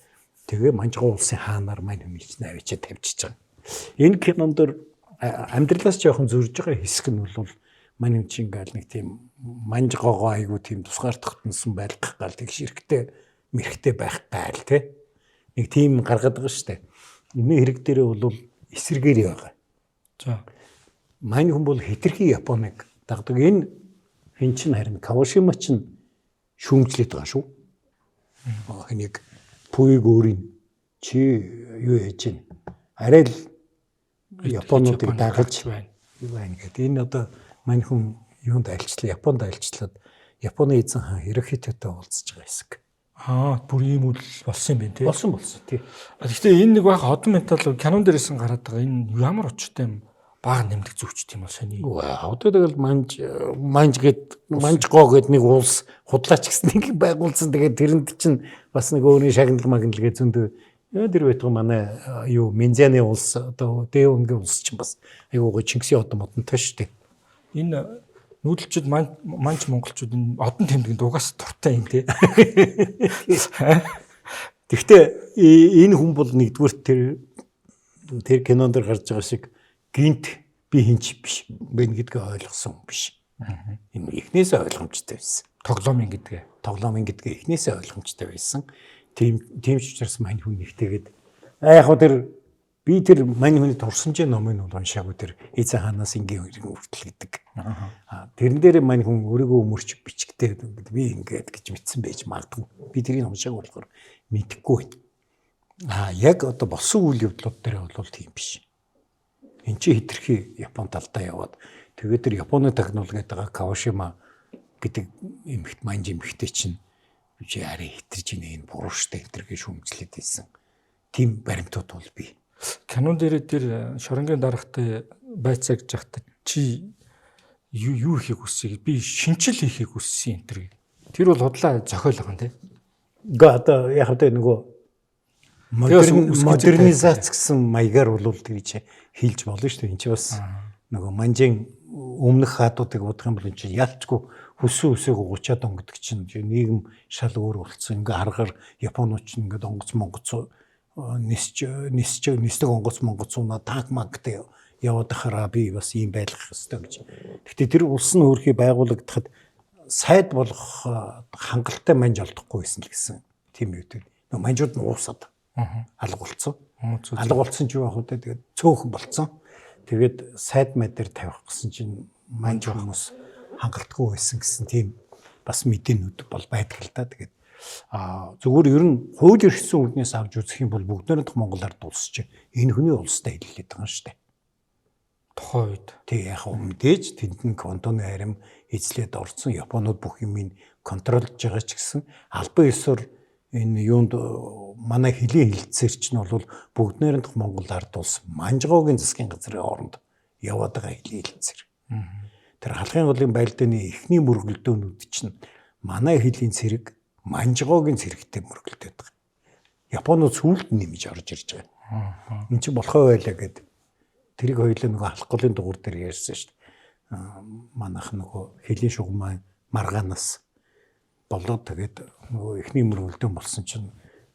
тэгээ Манжгаа улсын хаанаар мань хүний чинь авчиж тавьчихж байгаа. Энэ кинон дэр амьдралаас жоохон зөрж байгаа хэсэг нь бол мань хүн чинь ингээл нэг тийм манжгоогоо айгуу тийм тусгаар тогтносон байлгах гал тэгш эрэгтэй мэрэгтэй байх гайл те нэг тийм гаргаад байгаа шүү дээ. Энэ хэрэг дээрээ бол эсэргээр байгаа.
За
мань хүн бол хитрхи Японыг дагдаг. Энэ хин чинь харин Кавашима чинь шүүмжлээд байгаа шүү. Хэнийг Пүийг өөрийн Чи юу хийж гин? Арай л Японуудыг дагаж
байна.
Юу байна гэдэг. Энэ одоо мань хүн юунд айлчлаа? Японд айлчлаад Японы эзэн хаан Хирохитотой уулзж байгаа хэсэг.
Аа, бүр ийм үйл болсон юм байна тий.
Болсон тий.
Гэхдээ энэ нэг байх одон ментал кинон дээрсэн гараад байгаа энэ ямар учиртай юм бага нэмдэг зүвчт юм бол сони.
Одоо тэгэл манж манж гэд манжгоо гэд нэг улс худлаач гэсэн нэг байгуулсан. Тэгээд тэрэнд чинь бас нэг өөрийн шагнал магнал гэж зөндөө тэр байтугай манай юу Минзяны улс одоо Дэвөнгийн улс чинь бас айгуу гоё Чингисийн одон модонтой шүү дээ.
Энэ нүүдэлчд манж монголчууд энэ одон тэмдгэнд угаас дуртай юм тий.
Гэхдээ энэ хүн бол нэгдүгээр тэр кинон дээр гарч байгаа шиг гинт би хинч биш бэ гэдгээ ойлгосон хүн биш. Энэ эхнээсээ ойлгомжтой байсан.
Тоглоомын гэдгээ.
Тоглоомын гэдгээ эхнээсээ ойлгомжтой байсан. Тийм ч учраас мань хүн нэгтэйгээд яг хөө тэр би тэр мань хүний турсамжийн номыг бол уншаагүй тэр эзэн хаанаас ингийн хэрэг хүртэл гэдэг. Аа тэрэн дээр мань хүн өөрийгөө өмөрч бичгтэй би ингээд гэж мэдсэн байж магадгүй. Би тэрийг уншаагүй болохоор мэдэхгүй байна. Аа яг одоо болсон үйл явдлууд дээр бол тийм биш. Энд чи хитрхи Япон талдаа яваад тэгээд тэр Японы технологи гэдэг байгаа Кавашима гэдэг эмэгт манж эмэгтэй чинь чи арай хитэрж ийнэ энэ буруу штэ энэ төр гэж шүмжлээд байсан. Тийм баримтууд бол би.
Кинон дээр тэр шоронгийн дарагтай байцаа гэж яхад чи юу хийхийг хүссэн? Би шинчил хийхийг хүссэн энэ төр. Тэр бол худлаа зохиол байгаа юм тий.
Гэхдээ одоо яг тэ нөгөө модернизац гэсэн маягаар бол тэр чи хэлж болно шүү дээ. Энд чи бас нөгөө манжин өмнөх хаадуудыг бодох юм бол энэ чи ялчгүй хүссэн үсээг 30-аад он гэдэг чинь нийгэм шал өөр болцсон. Ингээ харахаар Японууд чинь ингээд онгоц монгоц нисч нисч нисдэг онгоц монгоц унаа танк манктай яваад ахаараа би бас ийм байлгах ёстой гэж. Гэхдээ тэр улс нь өөрхий байгуулагдахад сайд болох хангалттай манж олдохгүй байсан л гэсэн тийм юу гэдэг. Нөгөө манжууд нь уусаад алга болцсон. Алга болцсон ч юу ах вэ? Тэгээд цөөхөн болцсон. Тэгээд сайд мад дээр тавих гэсэн чинь манж хүмүүс хангалтгүй байсан гэсэн тийм бас мэдээнүүд бол байдаг л да. Тэгээд зүгээр ер нь хууль эрхсэн үрнээс авч үзэх юм бол бүгд найрамдах Монгол ард улс чинь энэ хүний улстай хэллээд байгаа юм шүү дээ.
Тухайн үед.
Тэг яг мэдээж тэнд нь Квантуны арим эзлээд орцсон Японууд бүх юмыг контролж байгаа ч гэсэн албан ёсоор энэ юунд манай хөлийн хэлцээр чинь бол бүгд найрамдах Монгол ард улс Манжгоогийн засгийн газрын хооронд яваад байгаа хөлийн хэлцээр. Тэр халахын голын байлдааны эхний мөргөлдөөнүүд чинь манай хөлийн цэрэг Манжгоогийн цэрэгтэй мөргөлдөөд байгаа. Японууд сүүлд нэмж орж ирж байгаа. Энд чинь болохоо байлаа гэд тэрийг хоёулаа нөгөө халах голын дугуур дээр ярьсан шүү дээ. Манайх нөгөө хөлийн шугамаа маргаанаас болоод тэгээд нөгөө эхний мөргөлдөөн болсон чинь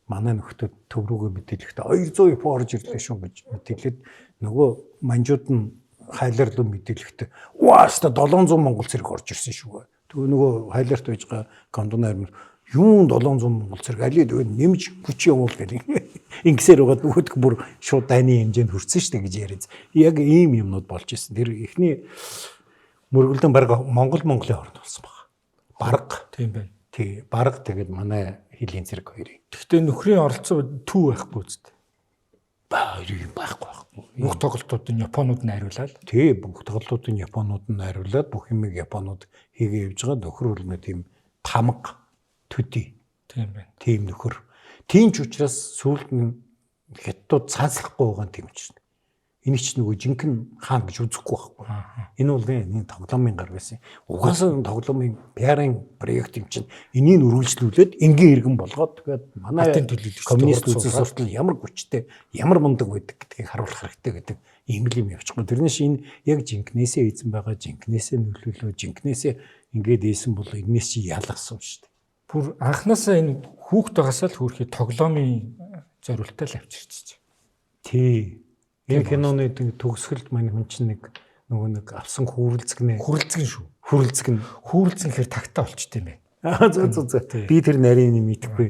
манай нөхдүүд төв рүүгээ мэдээлэхдээ 200 Япон орж ирлээ шүү гэж мэдээлээд нөгөө манжууд нь хайлаар руу мэдээлэхдээ уааста 700 монгол цэрэг орж ирсэн шүү. Тэгээ нөгөө хайлаарт байж байгаа кондон армир юун 700 монгол цэрэг алийг тэгээд нэмж хүч явуул гэх ингэсээр байгаад нөгөөдг бүр шууд дайны хэмжээнд хүрсэн шүү дээ гэж яриад. Яг ийм юмнууд болж исэн. Тэр эхний мөргөлдөн баг Монгол Монголын хооронд болсон баг. Бараг
тийм байна.
Тий, бараг тэгээд манай хөлийн цэрэг хоёрын.
Гэхдээ нөхрийн оролцоо төв байхгүй үст.
Ба юм байхгүй байхгүй.
Бүх тоглолтууд нь Японууд нь хариулаад.
Тий, бүх тоглолтууд нь Японууд нь хариулаад бүх юмыг Японууд хийгээ явж байгаа. Нөхөр бол нэг тийм тамга төдий.
Тийм байна.
Тийм нөхөр. Тийм ч учраас сүүлд нь хятадууд цааслахгүй байгаа нь тийм учраас. Энийг ч нөгөө жинхэнэ хаан гэж үзэхгүй байхгүй. Энэ бол энэ тоглоомын гар байсан. Угаасаа тоглоомын PR-ын проект юм чинь энийг үргэлжлүүлээд энгийн иргэн болгоод тэгээд манай коммунист үзэл суртал ямар хүчтэй, ямар мундаг байдаг гэдгийг харуулах хэрэгтэй гэдэг ийм л юм явчихгүй. Тэрнээс энэ яг жинкнээсээ эзэн байгаа, жинкнээсээ нөлөөлөө, жинкнээсээ ингээд ийсэн бол энэс чи ялгасан шүү дээ.
Бүр анханасаа энэ хүүхд байгаасаа л хөөрхий тоглоомын зориултаа л авчирч.
Тий. Энэ киноны төгсгөлд мань хүн чинь нэг нөгөө нэг авсан хүүрэлзгнэ.
Хүрэлцгэн шүү.
Хүрэлцгэн.
Хүүрэлцгэн гэхээр тагтаа болчт юм байна.
Аа зөө зөө зөө. Би тэр нарийн мэдэхгүй.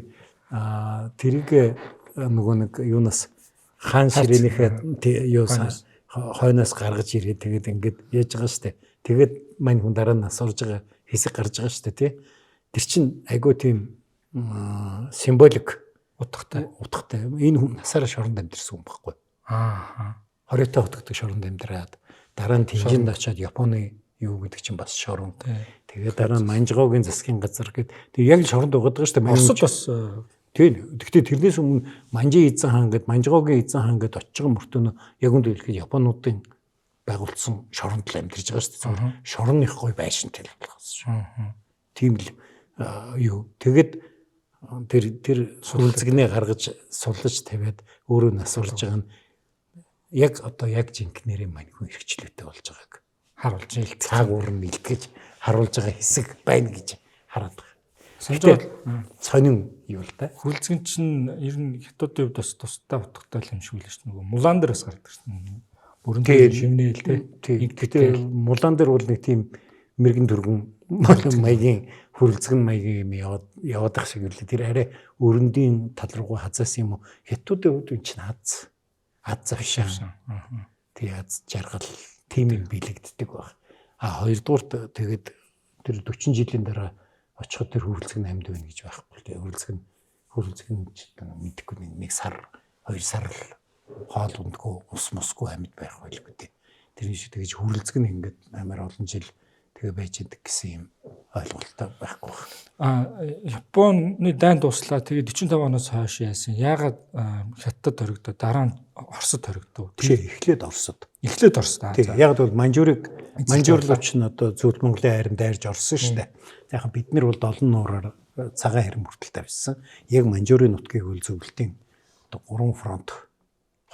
Аа тэрийг нөгөө нэг юунаас хаан ширээнийхээ юу хойноос гаргаж ирээд тэгээд ингээд яаж байгаа штэ. Тэгээд мань хүн дараа нь нас орж байгаа хэсэг гарч байгаа штэ тий. Тэр чинь айгүй тийм символик
Утгатай.
Утгатай. Энэ хүн насаараа шоронд амьдэрсэн хүн байхгүй.
Аа.
20 хотогдох шоронд амьдраад дараа нь Тинжинд очиад Японы юу гэдэг чинь бас шорон. Тэгээд дараа нь Манжгоогийн засгийн газар гээд тэг яг л шоронд байгаад байгаа шүү дээ.
Оросд бас
тийм. Гэхдээ тэрнээс өмнө Манжийн эзэн хаан гээд Манжгоогийн эзэн хаан гээд очиж байгаа мөртөө яг үнд хэлэхэд Японуудын байгуулсан шоронд л амьдарч байгаа шүү дээ. Шорон их гой байшинтай л болохоос шүү. Тийм л юу. Тэгээд тэр сүлзгнээ гаргаж суллаж тавиад өөрөө нас урж байгаа нь яг одоо яг жинкнэрийн мань хүн эрхчлөөтэй болж байгааг
харуулж илт
цаагуур нь илтгэж харуулж байгаа хэсэг байна гэж хараад байгаа.
Санжаа
сонин юу л да.
Хүлцгэн чинь ер нь хятадын хувьд бас тусдаа утгатай юм шиг үлээ шүү дээ. Нөгөө Мулан дээр бас гардаг шүү дээ. Бүрэн шивнээл
те. Гэтэ Мулан дээр бол нэг тийм мэрэгэн түргэн маягийн хүрэлцгэн маягийн юм яваад ах шиг үлээ. Тэр арай өрөндийн тал руугаа хазаасан юм уу? Хятадын хувьд энэ чинь аз завшаан. Тий аз жаргал тийм юм бэлэгддэг баг. А хоёрдугаарт тэгээд тэр 40 жилийн дараа очиход тэр хүрэлцэг нь амьд байна гэж байхгүй л дээ. Хүрэлцэг нь мэдэхгүй нэг сар, хоёр сар л хоол ундгүй, ус мусгүй амьд байх байлгүй дээ. Тэр шиг тэгэж хүрэлцэг нь ингээд амар олон жил тэгээ байж идэг гэсэн юм ойлголттой байхгүй байна.
А Японы дайн дуслаа. Тэгээд 45 оноос хойш яасан? Яагаад Хятад хоригдоо, дараа нь Оросд хоригдов?
Биш, эхлээд Оросд.
Эхлээд Оросд.
Тийм. Яг бол Манжуурыг Манжуурлууч нь одоо Зөвлөл Монголын хайранд дайрж орсон шүү дээ. Яг бид нар бол долон нуураар цагаан хэрэг хүртэл тавьсан. Яг Манжуурын нутгийг бол зөвлөлтийн одоо 3 фронт,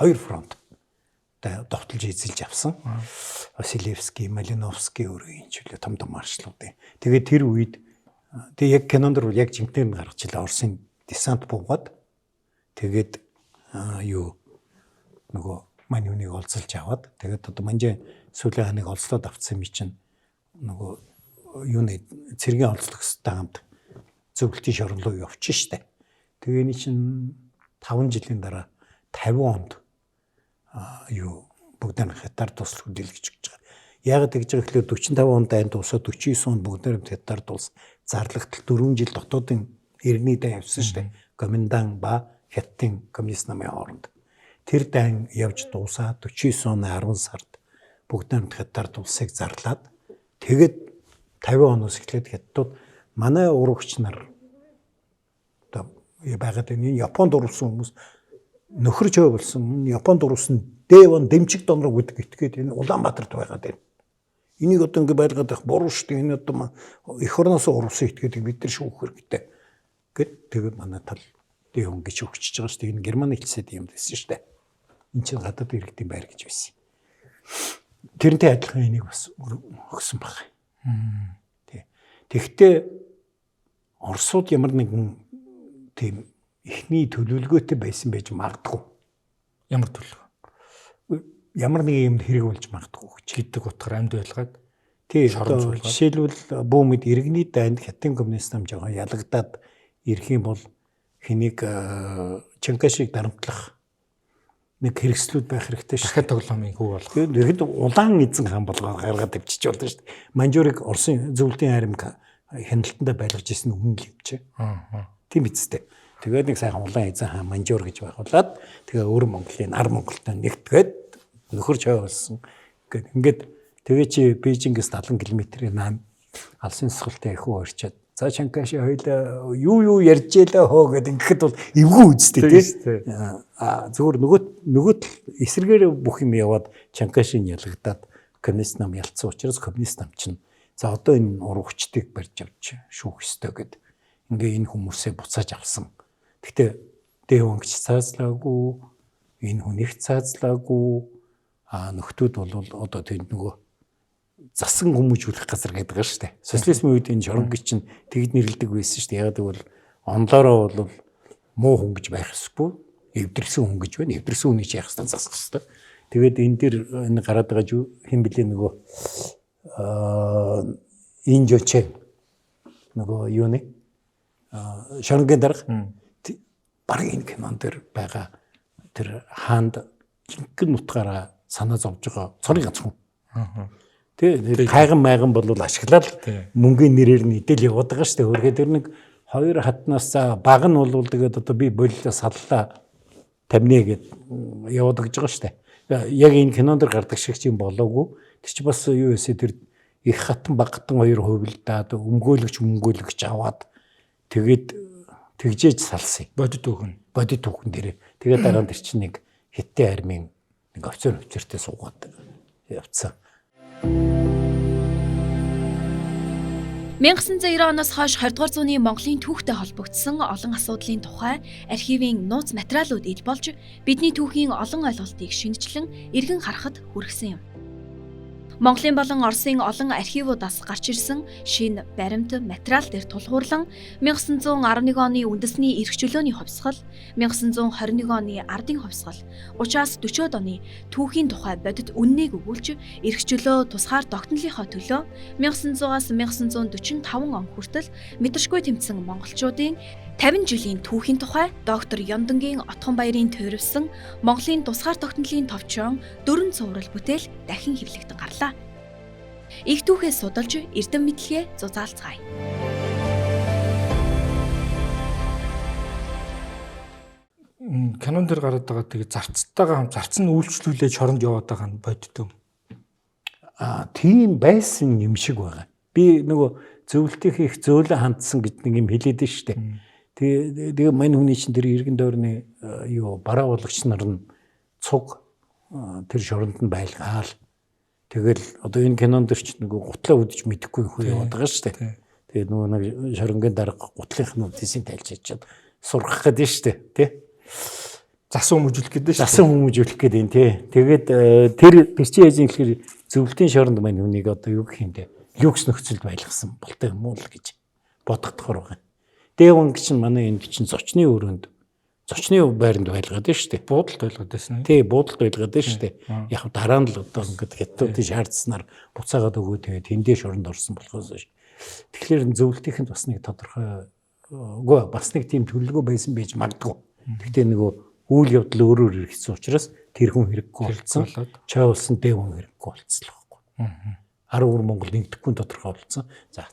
2 фронт довтолж эзэлж авсан. Василевский, Малиновский өөрөө энэ ч үлээ том том маршлуудын. Тэгээд тэр үед тэг яг кинонд бол яг жинхнээр нь гаргаж илээ Оросын десант буугаад тэгээд юу нөгөө мань хүнийг олзолж аваад тэгээд одоо манжин сүүлийн ханыг олзлоод авцсан юм чинь нөгөө юуны цэргийн олзлогчтой хамт зөвлөлтийн шорон руу явчих штэ. Тэгээ энэ чинь 5 жилийн дараа 50 онд юу бүгд нь хятад тус хөдөлгөж гэж байгаа. Яг тэгж байгаа гэхлээр 45 онд дайн дуусаад 49 онд бүгд нь хятад улс зарлагдтал 4 жил дотоодын иргэний дайн явсан шүү дээ. Гоминдан ба Хятадын коммунист намын хооронд. Тэр дайн явж дуусаад 49 оны 10 сард бүгд нь хятад улсыг зарлаад тэгээд 50 оноос эхлээд хятадууд манай урагч нар одоо байгаад энэ Японд урвсан хүмүүс нөхөрч хөө болсон. Японд урвсан Дэвон дэмжиг донрог гэдэг итгээд энэ Улаанбаатарт байгаад байна. Энийг одоо ингэ байлгаад байх буруу шүү дээ. Энэ одоо эх орноос урвсан итгээдэг бид нар шүүх хэрэгтэй. Гэт тэгээд манай тал Дэвон гэж өгчөж байгаа шүү дээ. Энэ Германы хэлсэд юм байсан шүү дээ. Энд чинь гадаад иргэдийн байр гэж байсан. Тэрнтэй адилхан энийг бас өгсөн баг. Тий. Тэгвэл Оросууд ямар нэгэн тийм эхний төлөвлөгөөтэй байсан байж магадгүй.
Ямар төлөв?
Ямар нэгэн юмд хэрэг болж магадгүй гэж
гэдэг утгаар амьд байлгаад.
Тий, жишээлбэл бүүмэд иргэний дайнд Хятадын коммунист нам жоохон ялагдаад ирэх юм бол хэнийг Чанкашиг дарамтлах нэг хэрэгслүүд байх хэрэгтэй шүү.
Дахиад тоглоомын хүү болох.
Тэгэхэд улаан эзэн хаан болгоод гаргаад тавьчих болно шүү дээ. Манжуурыг Оросын зөвлөлийн хайрмаг хяналтандаа байлгаж ирсэн өмнө л юм чи. Тийм биз дээ. Тэгээд нэг сайхан улаан эзэн хаан Манжуур гэж байгуулад тэгээ өөр Монголын нар Монголтой нэгтгээд нөхөр чой болсон. Ингээд ингээд тэгээ чи Бээжингээс 70 км-ийн наан алсын сасгалтай их хүү орчоод за Чанкаши хоёлаа юу ярьж ялаа хөө гэд ингэхэд бол эвгүй үсттэй тий. А зөвхөн нөгөө тал эсрэгээр бүх юм яваад Чанкашин ялагдаад коммунист нам ялцсан учраас коммунист нам чинь за одоо энэ урагчдыг барьж авч шүүх ёстой гэд ингээ энэ хүмүүсээ буцааж авсан. Гэхдээ Дэвон гэж цаазлаагүй, энэ хүнийг цаазлаагүй, а нөхдүүд бол одоо тэнд нөгөө засан хүмүүжүүлэх газар гэдэг байгаа шүү дээ. Социализмын үед энэ шоронги чинь тэгж нэрлэдэг байсан шүү дээ. Яг гэвэл онлоороо бол муу хүн гэж байх ёсгүй, эвдэрсэн хүн гэж байна. Эвдэрсэн хүний чи яах ёстой, засах ёстой. Тэгээд энэ дэр энэ гараад байгаа хэн блэ нөгөө энэ жочээ нөгөө юу нэ шоронгийн дарга баг энэ кинон дээр байгаа тэр хаанд жинхэнэ нутгаараа санаа зовж байгаа цорын ганц хүн. Тэ кайган майган бол ашиглаад мөнгөний нэрээр нь идэл яваад байгаа шүү дээ. Өөрөөр тэр нэг Хоёр хатнаас за баг нь бол тэгээд одоо би боллоо саллаа тамнэ гэд яваад гэж байгаа штэ. Яг энэ кинон дэр гардаг шиг ч юм болоогүй. Тэр чи бас юу эсэ тэр их хатан багтан хоёр хувилдаад өмгөөлөгч аваад тэгээд тэгжээж салсан.
Бодит түүхэн.
Бодит түүхэн дээр. Тэгээд дараа нь тэр чинь нэг хятадын армийн нэг офицертэй суугаад явцсан.
1990 оноос хойш 20 дугаар зууны Монголын түүхтэй холбогдсон олон асуудлын тухай архивын нууц материалууд ил болж бидний түүхийн олон ойлголтыг шинэчлэн эргэн харахад хүргэсэн юм. Монголын болон Оросын олон архивуудаас гарч ирсэн шинэ баримт материал дээр тулгуурлан 1911 оны үндэсний эрх чөлөөний хувьсгал, 1921 оны ардын хувьсгал, 30-аас 40-од оны түүхийн тухай бодит үннийг өгүүлж эрх чөлөө тусгаар тогтнолынхоо төлөө 1900-аас 1945 он хүртэл мэдэршгүй тэмцсэн монголчуудын 50 жилийн түүхийн тухай доктор Ёндонгийн Отгонбаярын туйрвсан Монголын тусгаар тогтнолын товчон 4 цуврал бүтээл дахин хэвлэгдэн гарлаа. Их түүхээ судалж эрдэм мэдлэгээ зузаалцгаая.
Канон дээр гараад байгаа тэгээ зарцтайгаа зарц нь үйлчлүүлээ шоронд яваад байгаа нь боддөө.
Аа тийм байсан юм шиг байгаа. Би нөгөө зөвлөлтийн их зөөлөн хандсан гэж нэг юм хэлээд нь штэ. Тэгээ мань хүний чинь тэр иргэн дойрны юу бараа болгогч нар нь цуг тэр шоронд нь байлгаал. Тэгэл одоо энэ кинонд дэр чинь нөгөө гутлаа үдэж мэдэхгүй хүү яваад байгаа шүү дээ. Тэгээд нөгөө нэг шоронгийн дарга гутлынх нь үдсийг тайлж чадчихад сургах гэдэг шүү дээ, тий.
Засан хүмүүжүүлэх гэдэг шүү.
Засан хүмүүжүүлэх гэдэг юм, тий. Тэгээд тэр чинь яаж юм гэхээр зөвлөлтийн шоронд мань хүнийг одоо юу гэх юм бэ? Люкс нөхцөлд байлгасан болтой юм уу л гэж бодогдохоор байгаа. Дэванг чинь манай энд чинь зочны өрөөнд зочны байранд байлгаад байна шүү дээ.
Буудалд байлгаад байсан.
Тий, буудалд байлгаад байна шүү дээ. Яг дараа нь л одоо ингээд хятадын шаардсанаар буцаагаад өгөө тэгээд тэндээ шоронд орсон болохоос. Тэгэхээр зөвлөлтийнхэнд бас нэг тодорхой үгүй бас нэг тийм төлөвлөгөө байсан байж магадгүй. Гэхдээ нөгөө үйл явдал өөрөөр хэрэгжсэн учраас тэр хүн хэрэггүй болсон. Чой болсон Дэван хэрэггүй болцсон л байхгүй. 10 Монгол нэгдэхгүй тодорхой болсон. За.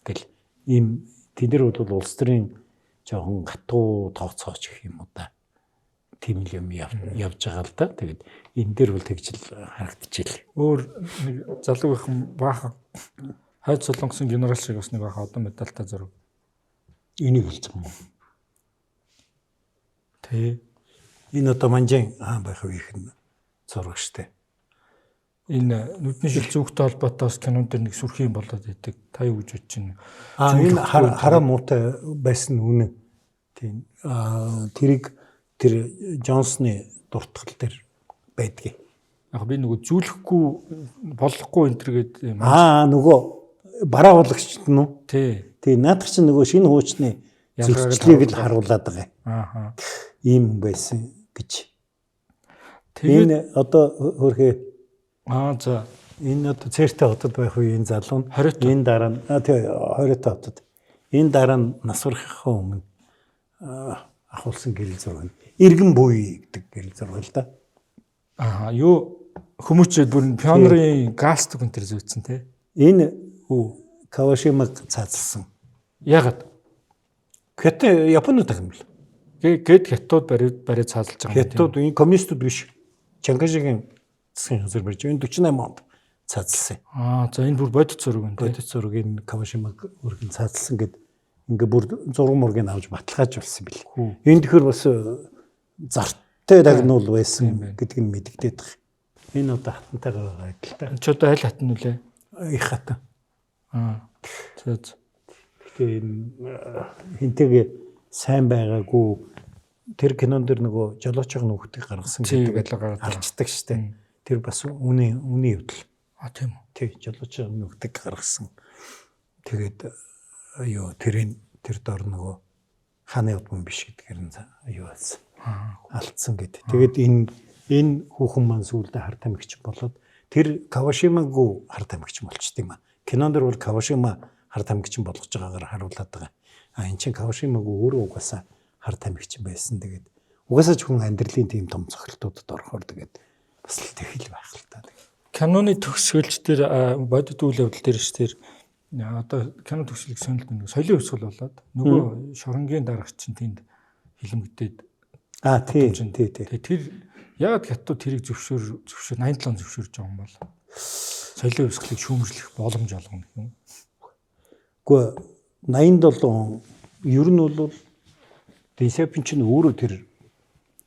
Тэгэл ийм тэд нар бол улс төрийн жоохон гатуу тооцооч гэх юм уу да. Тийм л юм явж байгаа л да. Тэгээд энэ дээр бол тэгж л харагдчихээл.
Өөр нэг залуугийнхан баахан хойд солонгосын генерал шиг бас нэг баахан одоо медальтай зураг.
Энийг хэлж байгаа юм уу?
Тэ.
Энэ одоо манжин хаан байх үеийнх нь зураг штэ.
Энэ нүдний шил зүүхтэй холбоотой бас кинон дээр нэг сүрхий юм болоод идэг. Та юу гэж бодож байна?
Аа энэ хараа муутай байсан үнэн. Тийм. Аа тэрийг тэр Джонсны дуртгал дээр байдгийг.
Яг би нөгөө зүүлэхгүй болохгүй энэ төр гээд
юм. Аа нөгөө бараа болгогчд нь үү?
Тий.
Тий, наадах чинь нөгөө шинэ хуучны зөрчлийг л харуулад байгаа.
Аа.
Ийм байсан гэж. Тэгээд энэ одоо хөрхөө
аа за
энэ одоо Цэртэй хотод байх үеийн залуу нь
энэ
дараа нь тий 20 хотод энэ дараа нь нас барахынхаа өмнө ахуулсан гэрэл зураг нь Иргэн буй гэдэг гэрэл зураг л да.
Аа юу хүмүүчээд бүр пионерын галстук энэ төр зүүцсэн тий.
Энэ Кавашимаг цаазалсан.
Яагаад?
Хятад Японууд ах юм бэл.
Гээд хятадууд бариад цаазалж байгаа юм.
Хятадууд энэ коммунистууд биш. Чангашигийн засгийн газар барьж энэ 48 онд цаазалсан.
Аа за энэ бүр бодит зураг юм тий.
Бодит зураг энэ Кавашимаг өргөн цаазалсан гэд ингээ бүр зураг мургийг авч баталгааж болсон бэл. Энэ төхөр бас зартай дагнуул байсан гэдг нь мэдэгдээд байгаа. Энэ одоо хатантайгаа байгаа адил та.
Энд ч одоо аль хатан нүлээ?
Их хатан.
Аа. За.
Гэхдээ энэ хинтэйгээ сайн байгаагүй тэр кинон дэр нөгөө жолоочийн нүхтийг гаргасан
гэдэг гараад
алчдаг штэ. Тэр бас үнийн явдал.
А тийм үү.
Тий, жолоочийн нүхтийг гаргасан. Тэгээд юу тэрийн тэр дор нөгөө хааны удман биш гэдгээр нь юу болсон. Алдсан гэд. Тэгээд энэ хүүхэн маань сүүлдээ хар тамхич болоод тэр Кавашимагу хар тамхич болчт юм а. Кинон дэр бол Кавашима хар тамхичин болгож байгаагаар харуулад байгаа. А эн чинь Кавашимагу өөрөө угаасаа хар тамхичин байсан. Тэгээд угаасаа ч хүн амьдралын тийм том цохилтуудад орохоор тэгээд бас л тэгэл байх л та.
Киноны төгсгөлч тэр бодит үйл явдал дээр ш тэр Одоо кино төгслөг сонирхол нэг соёлын хувьсгал болоод нөгөө шоронгийн дарагч чинь тэнд хилэмгдээд
тий тий тий.
Тэр яагаад хятад тэрийг зөвшөөр 87 зөвшөөрж байгаа юм бол соёлын хувьсгалыг шүүмжлэх боломж олгоно гэх юм.
Үгүй 87 он ер нь бол Дэн Сяопин чинь өөрөө тэр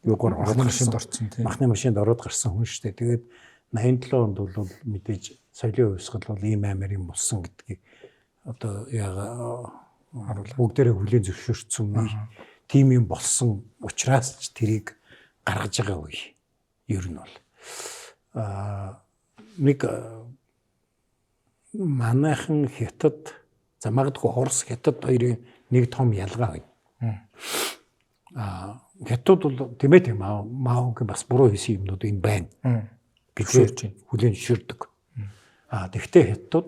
юугаар
махны машинд орсон тийм.
Махны машинд ороод гарсан хүн шүү дээ. Тэгээд 87 онд бол мэдээж соёлын хувьсгал бол ийм амар юм болсон гэдгийг одоо яага бүгдээрээ хүлээн зөвшөөрсөн үе тийм юм болсон учраас ч тэрийг гаргаж байгаа үе. Ер нь бол нэг манайхан хятад за магадгүй Орос хятад хоёрын нэг том ялгаа байна. Хятад бол тийм ээ Маогийн бас буруу хийсэн юмнууд энэ байна гэж хүлээн зөвшөөрдөг. Тэгвэл хятад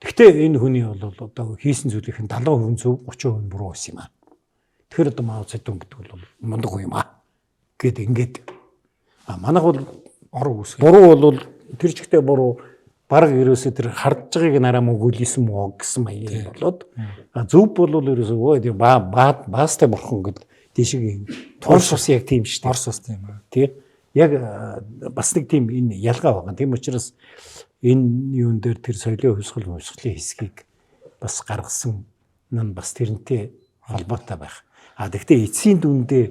тэгвэл энэ хүний бол одоо хийсэн зүйлийнх нь 70% зөв 30% нь буруу байсан юм аа. Тэгэхээр одоо Мао Цзэдун гэдэг бол мундаг хүн юм аа гэд ингээд манайх бол
ор үүсгэх.
Буруу бол тэр чигтээ буруу бараг ерөөсөө тэр хардж байгааг нараа мөгөөлсөн мөө гэсэн маяг болоод зөв бол ерөөсөө өө тийм баастай бурхан гэд тийшээ Орос ус яг тийм шүү дээ.
Орос ус тийм аа.
Тий. Яг бас нэг тийм энэ ялгаа байгаа. Тийм учраас энэ юун дээр тэр соёлын хувьсгал хувьсгалын хэсгийг бас гаргасан нь бас тэрнтэй холбоотой байх. Тэгвэл эцсийн дүндээ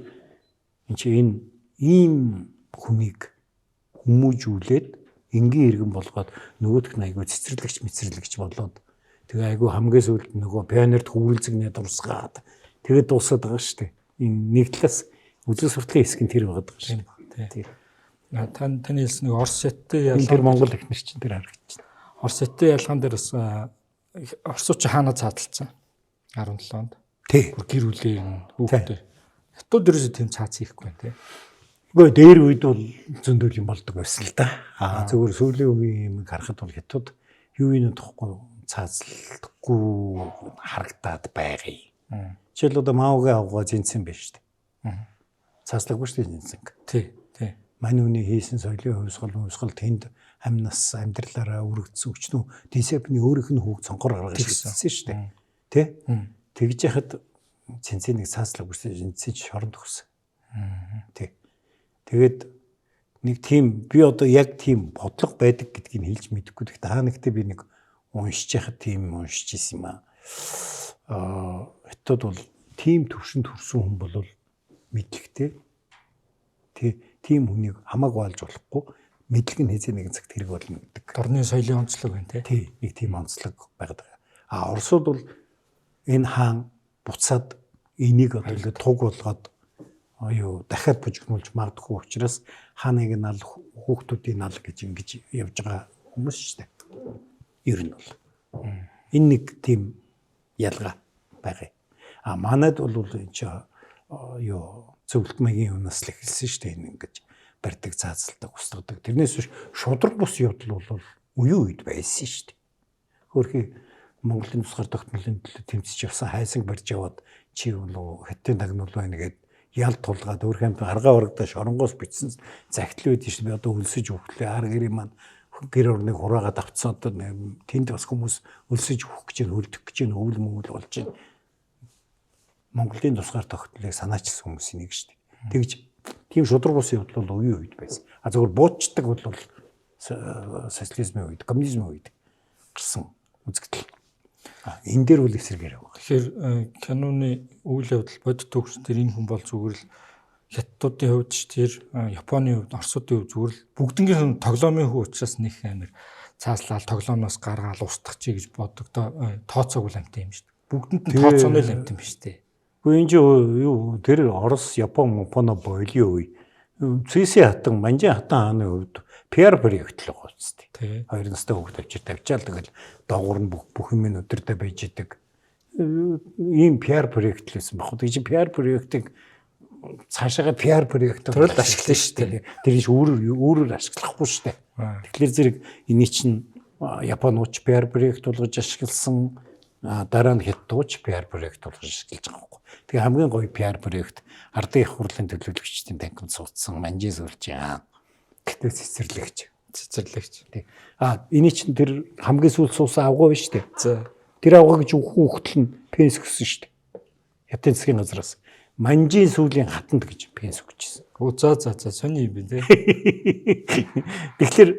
энэ чи энэ ийм хүнийг хүмүүжүүлээд энгийн иргэн болгоод нөгөөх нь айгүй цэцэрлэгч мэцэрлэгч болоод тэгээ айгүй хамгийн сүүлд нөгөө пионерт хөврөлзэгнээ дурсгаад тэгээд дуусаад байгаа шүү дээ. Энэ нэг талаас үзэл сурталын хэсэг нь тэр байгаад байгаа шүү дээ.
Тийм. Таны хэлсэн нэг Орос хятадын
ялгаа тэр Монгол эхнэр чинь тэр харагдчихна.
Орос хятадын ялгаан дээр бас Оросууд чи хаана цааталцсан 17 онд.
Тий.
Гэр бүлээр нь хүүхдээ. Хятад ерөөсөө тийм цаац хийхгүй байна тий.
Үгүй дээр үед бол зөндөл юм болдог байсан л да. Зөвхөн сүүлийн үеийн юм харахад бол хятад юу юм тахгүй цаацлдаггүй харагдаад байгаа юм. Жишээл одоо Маогийн авгаа зинцэн биш шүү дээ. Цааслаагүй шүү дээ зинцэнг.
Тий, тий.
Мань үний хийсэн соёлын хувьсгал тэнд амь нас амьдралаараа өргөдсөн өчнөө Дэн Сяопины өөрийнх нь хүүг цонхоор гаргаж ирсэн шүү дээ. Тэ? Тэгж яхад зинцэн нэг цааслаагүй шүү дээ. Зинцэн шоронд өгсөн. Тий. Тэгээд нэг тийм би одоо яг тийм бодлого байдаг гэдгийг хэлж мэдэхгүй. Тэгэхдээ хаа нэгтээ би нэг уншиж яхад тийм уншиж исэн юм аа. Хятад бол тийм төвшөнд хүрсэн хүн бол мэдлэгтэй. Тийм хүнийг хамаагүй алж болохгүй мэдлэг нь хэзээ нэгэн цагт хэрэг болно гэдэг.
Дорны соёлын онцлог байна тий.
Тий, нэг тийм онцлог байдаг. Оросууд бол энэ хаан буцаад энийг одоо ингээд туг болгоод юу дахиад бужигнуулж магадгүй учраас хааныг нал хүүхдүүдийн нал гэж ингэж явж байгаа хүмүүс шүү дээ. Ер нь бол энэ нэг тийм ялгаа байгаа. Манайд бол энэ чи юу зөвлөлт маягийн юмнаас л эхэлсэн шүү дээ. Энэ ингэж барьдаг, цаазалдаг, устгадаг. Тэрнээс биш шудраг бус явдал бол үеийн үед байсан шүү дээ. Хөөрхий Монголын тусгаар тогтнолын төлөө тэмцэж явсан хайсанг барьж яваад чи болов хятадын тагнуул байна гэд ял тулгаад өөрхөн аргаа урагдаа шоронгоос бичсэн захидал үед шүү дээ. Би одоо өлсөж өглөө ар гэрийн маань гэр орныг хураагаад авцсан одоо тэнд бас хүмүүс өлсөж өгөх гэж хөлдөх гэж өвөл мөвөл болж байна. Монголын тусгаар тогтнолыг санаачилсан хүмүүсийн нэг шүү дээ. Тэгж тийм шудраг бус явдал бол үеийн үед байсан. А зөвхөн буучдаг бол социализмын үед, коммунизмын үед гарсан үзэгдэл. Энэ дээр бол эсрэгээр байгаа.
Тэгэхээр киноны үйл явдал бодит төгс тэр энэ хүн бол зүгээр л хятадуудын хувьд ч тэр Японы хувьд, Оросуудын хувьд зүгээр л бүгднгийн тоглоомын хүү учраас нэг амир цааслаал тоглоомноос гаргаал устгах чи гэж боддог. Тооцоог л амтан юм шүү дээ. Бүгдэнд нь тооцооны л амтан биш үү?
Гэхдээ энэ юу тэр Орос, Япон, Японо боёлын үе Цэси хатан, Манжин хатан хааны хувьд PR проект л байгаа үстэй. Хоёр настай хүүхд авчир тавьчаал тэгэл доогуур нь бүх юм нь өдөртөө байж идэг. Ийм PR проект л байсан баг. Тэг чи PR проектыг цаашаага PR проектээр
л ашиглана шүү дээ.
Тэр чинь өөрөөр ашиглахгүй шүү дээ. Тэгэхээр зэрэг эний чинь Японууч PR проект болгож ашигласан, дараа нь хятадууч PR проект болгож ашиглаж байгаа байхгүй. Тэгээ хамгийн гоё PR проект Ардын их хурлын төлөөлөгчдийн танхимд суудсан Манжин сүлжээ. Гэтэ цэцэрлэгч.
Цэцэрлэгч.
Тий. А эний чинь тэр хамгийн сүүл суусан авгаа биш үү?
За.
Тэр авгаа гэж хүүхдэл нь пенс өгсөн шүү дээ. Хятадын засгийн газраас. Манжийн сүүлийн хатанд гэж пенс өгчээсэн.
Оо за за за сони юм би тий.
Тэгэхээр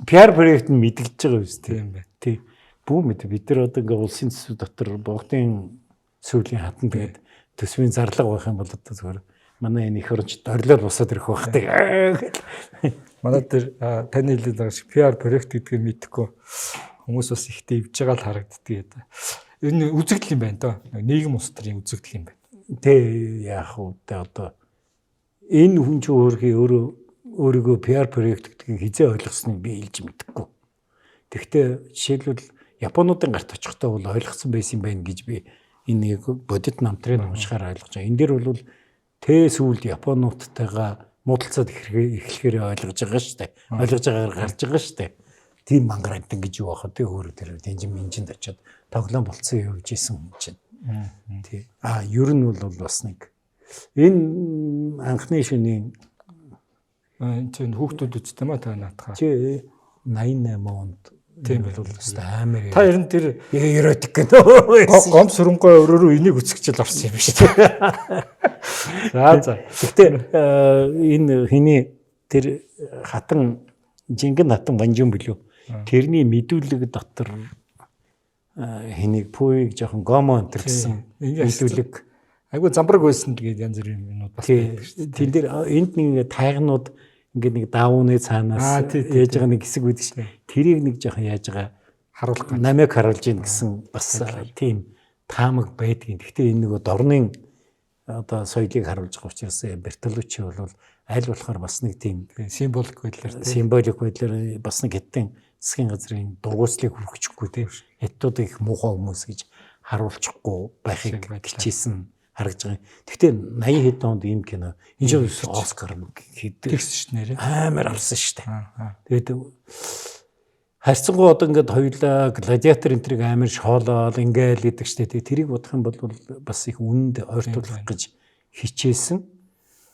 PR проект нь мэдгэж байгаа юм шүү дээ.
Тийм байна.
Тий. Бүү мэд бид нар одоо ингээ улсын төсөв дотор богдын сүүлийн хатанд тэгээд төсвийн зарлага байх юм бол одоо зүгээр манай энэ их оронч дорлол босоод ирэх байх тий.
Манай дээр таны хэлээд байгаа шиг PR проект гэдгийг мэдэхгүй хүмүүс бас ихтэй ивж байгаа л харагддаг юм. Энэ үзэгдэл юм байна доо. Нийгэм улс төрийн үзэгдэл юм байна.
Тэ яах вэ тэ одоо энэ хүн чинь өөрөө өөрийгөө PR проект гэдгийг хизээ ойлгосныг би хэлж мэдэхгүй. Тэгэхдээ жишээлбэл Японуудын гарт очихдоо бол ойлгоцсон байсан юм байна гэж би энэ нэг бодит намтрыг уншихаар ойлгож байгаа. Энэ дээр бол тэ сүүлд Японуудтайгаа муудалцаад эхлэхээр ойлгож байгаа шүү дээ. Ойлгож байгаагаар гарч байгаа шүү дээ. Тийм мангар амтан гэж юу байхад тэ өөрөө тэр тэнжин минжинд очиод тоглоом болцсон явж исэн хүн чинь. Тий. А ер нь бол бас нэг энэ анхны шөнийн
энэ чинь хүүхдүүд үзтээ маа та наадхаа.
Чи 88 онд
Тийм
бол өстой амар.
Та ер нь тэр
эротик кино байсан.
Гом сүрэнгой өрөөрөө энийг үзчихэл орсон юм биш үү? За за.
Гэхдээ энэ хиний тэр хатан жингэн хатан банжин билүү. Тэрний мэдүүлэг дотор хэнийг пүүийг жоохон гомо энтер гэсэн мэдүүлэг
айгу замбраг байсан тэгээд янз бүрийн юмнууд бас
байдаг шүү дээ. Тэн дээр энд нэг ингээ тайгнууд ингээ нэг давууны цаанаас яаж байгаа нэг хэсэг байдаг шүү. Тэрийг нэг жоохон яаж байгаа
харуулах гэж
намайг харуулж гин гэсэн бас тийм таамаг байдгийн. Гэхдээ энэ нөгөө дорнын одоо соёлыг харуулж байгаа учраас Бертолуччи бол аль болохоор бас нэг тийм
символик байдлаар
символик байдлаар бас нэг хятадын засгийн газрын дургуйслыг хүргэчихгүй тийм хятадууд их муухай хүмүүс гэж харуулчихгүй байхыг хичээсэн харагдж байгаа. Гэхдээ 80 хэдэн онд ийм кино энэ ч Оскар
хийдэг шүү нэрээ.
Амар авсан шүү дээ. Тэгээд харьцангуй одоо ингээд хоёулаа гладиатор энтриг амар шоолоол ингээл гэдэг шүү дээ. Тэрийг бодох юм бол бас их үнэнд ойртуулах гэж хичээсэн.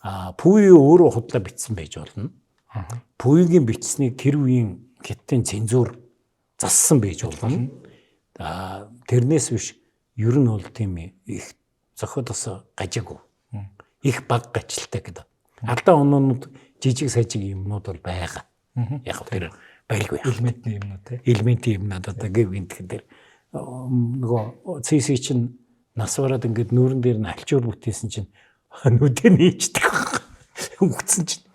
А Пүү өөрөө худлаа бичсэн байж болно. Пүүгийн бичснийг тэр үеийн хятадын цензуур зассан байж болно. А тэрнээс биш ер нь бол тийм их зохиодос гажаагүй. Их баг гачлалтай гэдэг. Алдаа оноонууд жижиг сажиг юмнууд бол байгаа. Яг тэр байлгүй.
Элементний юмнууд тий.
Элементийн юмнууд одоо гэв гинтхэн дээр нөгөө CC чинь нас бараад ингээд нүүрэн дээр нь альчуур бүтээсэн чинь нүдэ нээждэг. Үгцэн чинь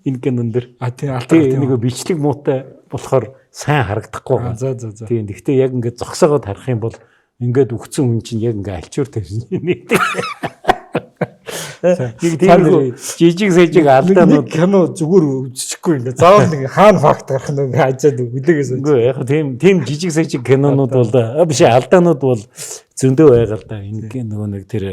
энэ кинон дэр.
А тий алдаа
нөгөө бичлэг муутай болохоор сайн харагдахгүй
байгаа. За за за.
Тийм. Гэхдээ яг ингээд зогсоогоод харах юм бол ингээд үгцэн хүн чинь яг ингээд альчуур тавьсан нээдэг. Нэг тийм жижиг сажиг алдаанууд
кино зүгээр үзчихгүй ингээд заавал нэг хаана факт гарах нь ингээд хажаад хүлээгээс.
Үгүй яг тийм жижиг сажиг кинонууд бол биш алдаанууд бол зөндөө байгаа л да. Энэ нөгөө нэг тэр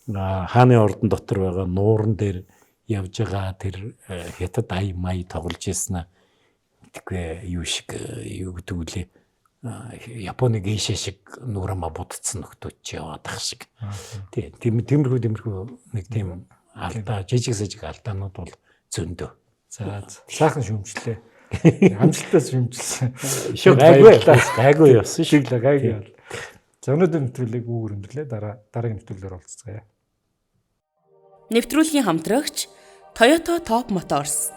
хааны ордон дотор байгаа нууран дээр явж байгаа тэр хятад ай май тоглож ирсэн мэдгүй юу шиг юу гэдэг үлээ Японы гейша шиг нүрама будцсан нөхдүүд ч яваад ах шиг. Тий, тиймэрхүү нэг тийм алдаа, жижиг сажиг алдаанууд бол зөндөө.
За сайхан шүүмжлээ. Амжилттай шүүмжилсэн.
Шүү гайгүй явсан
шиг л гайгүй бол. За өнөөдөр нэвтрүүлгийг үүгээр өндөрлөө. Дараагийн нэвтрүүлгээр уулзцгаая.
Нэвтрүүлгийн хамтрагч Toyota Top Motors.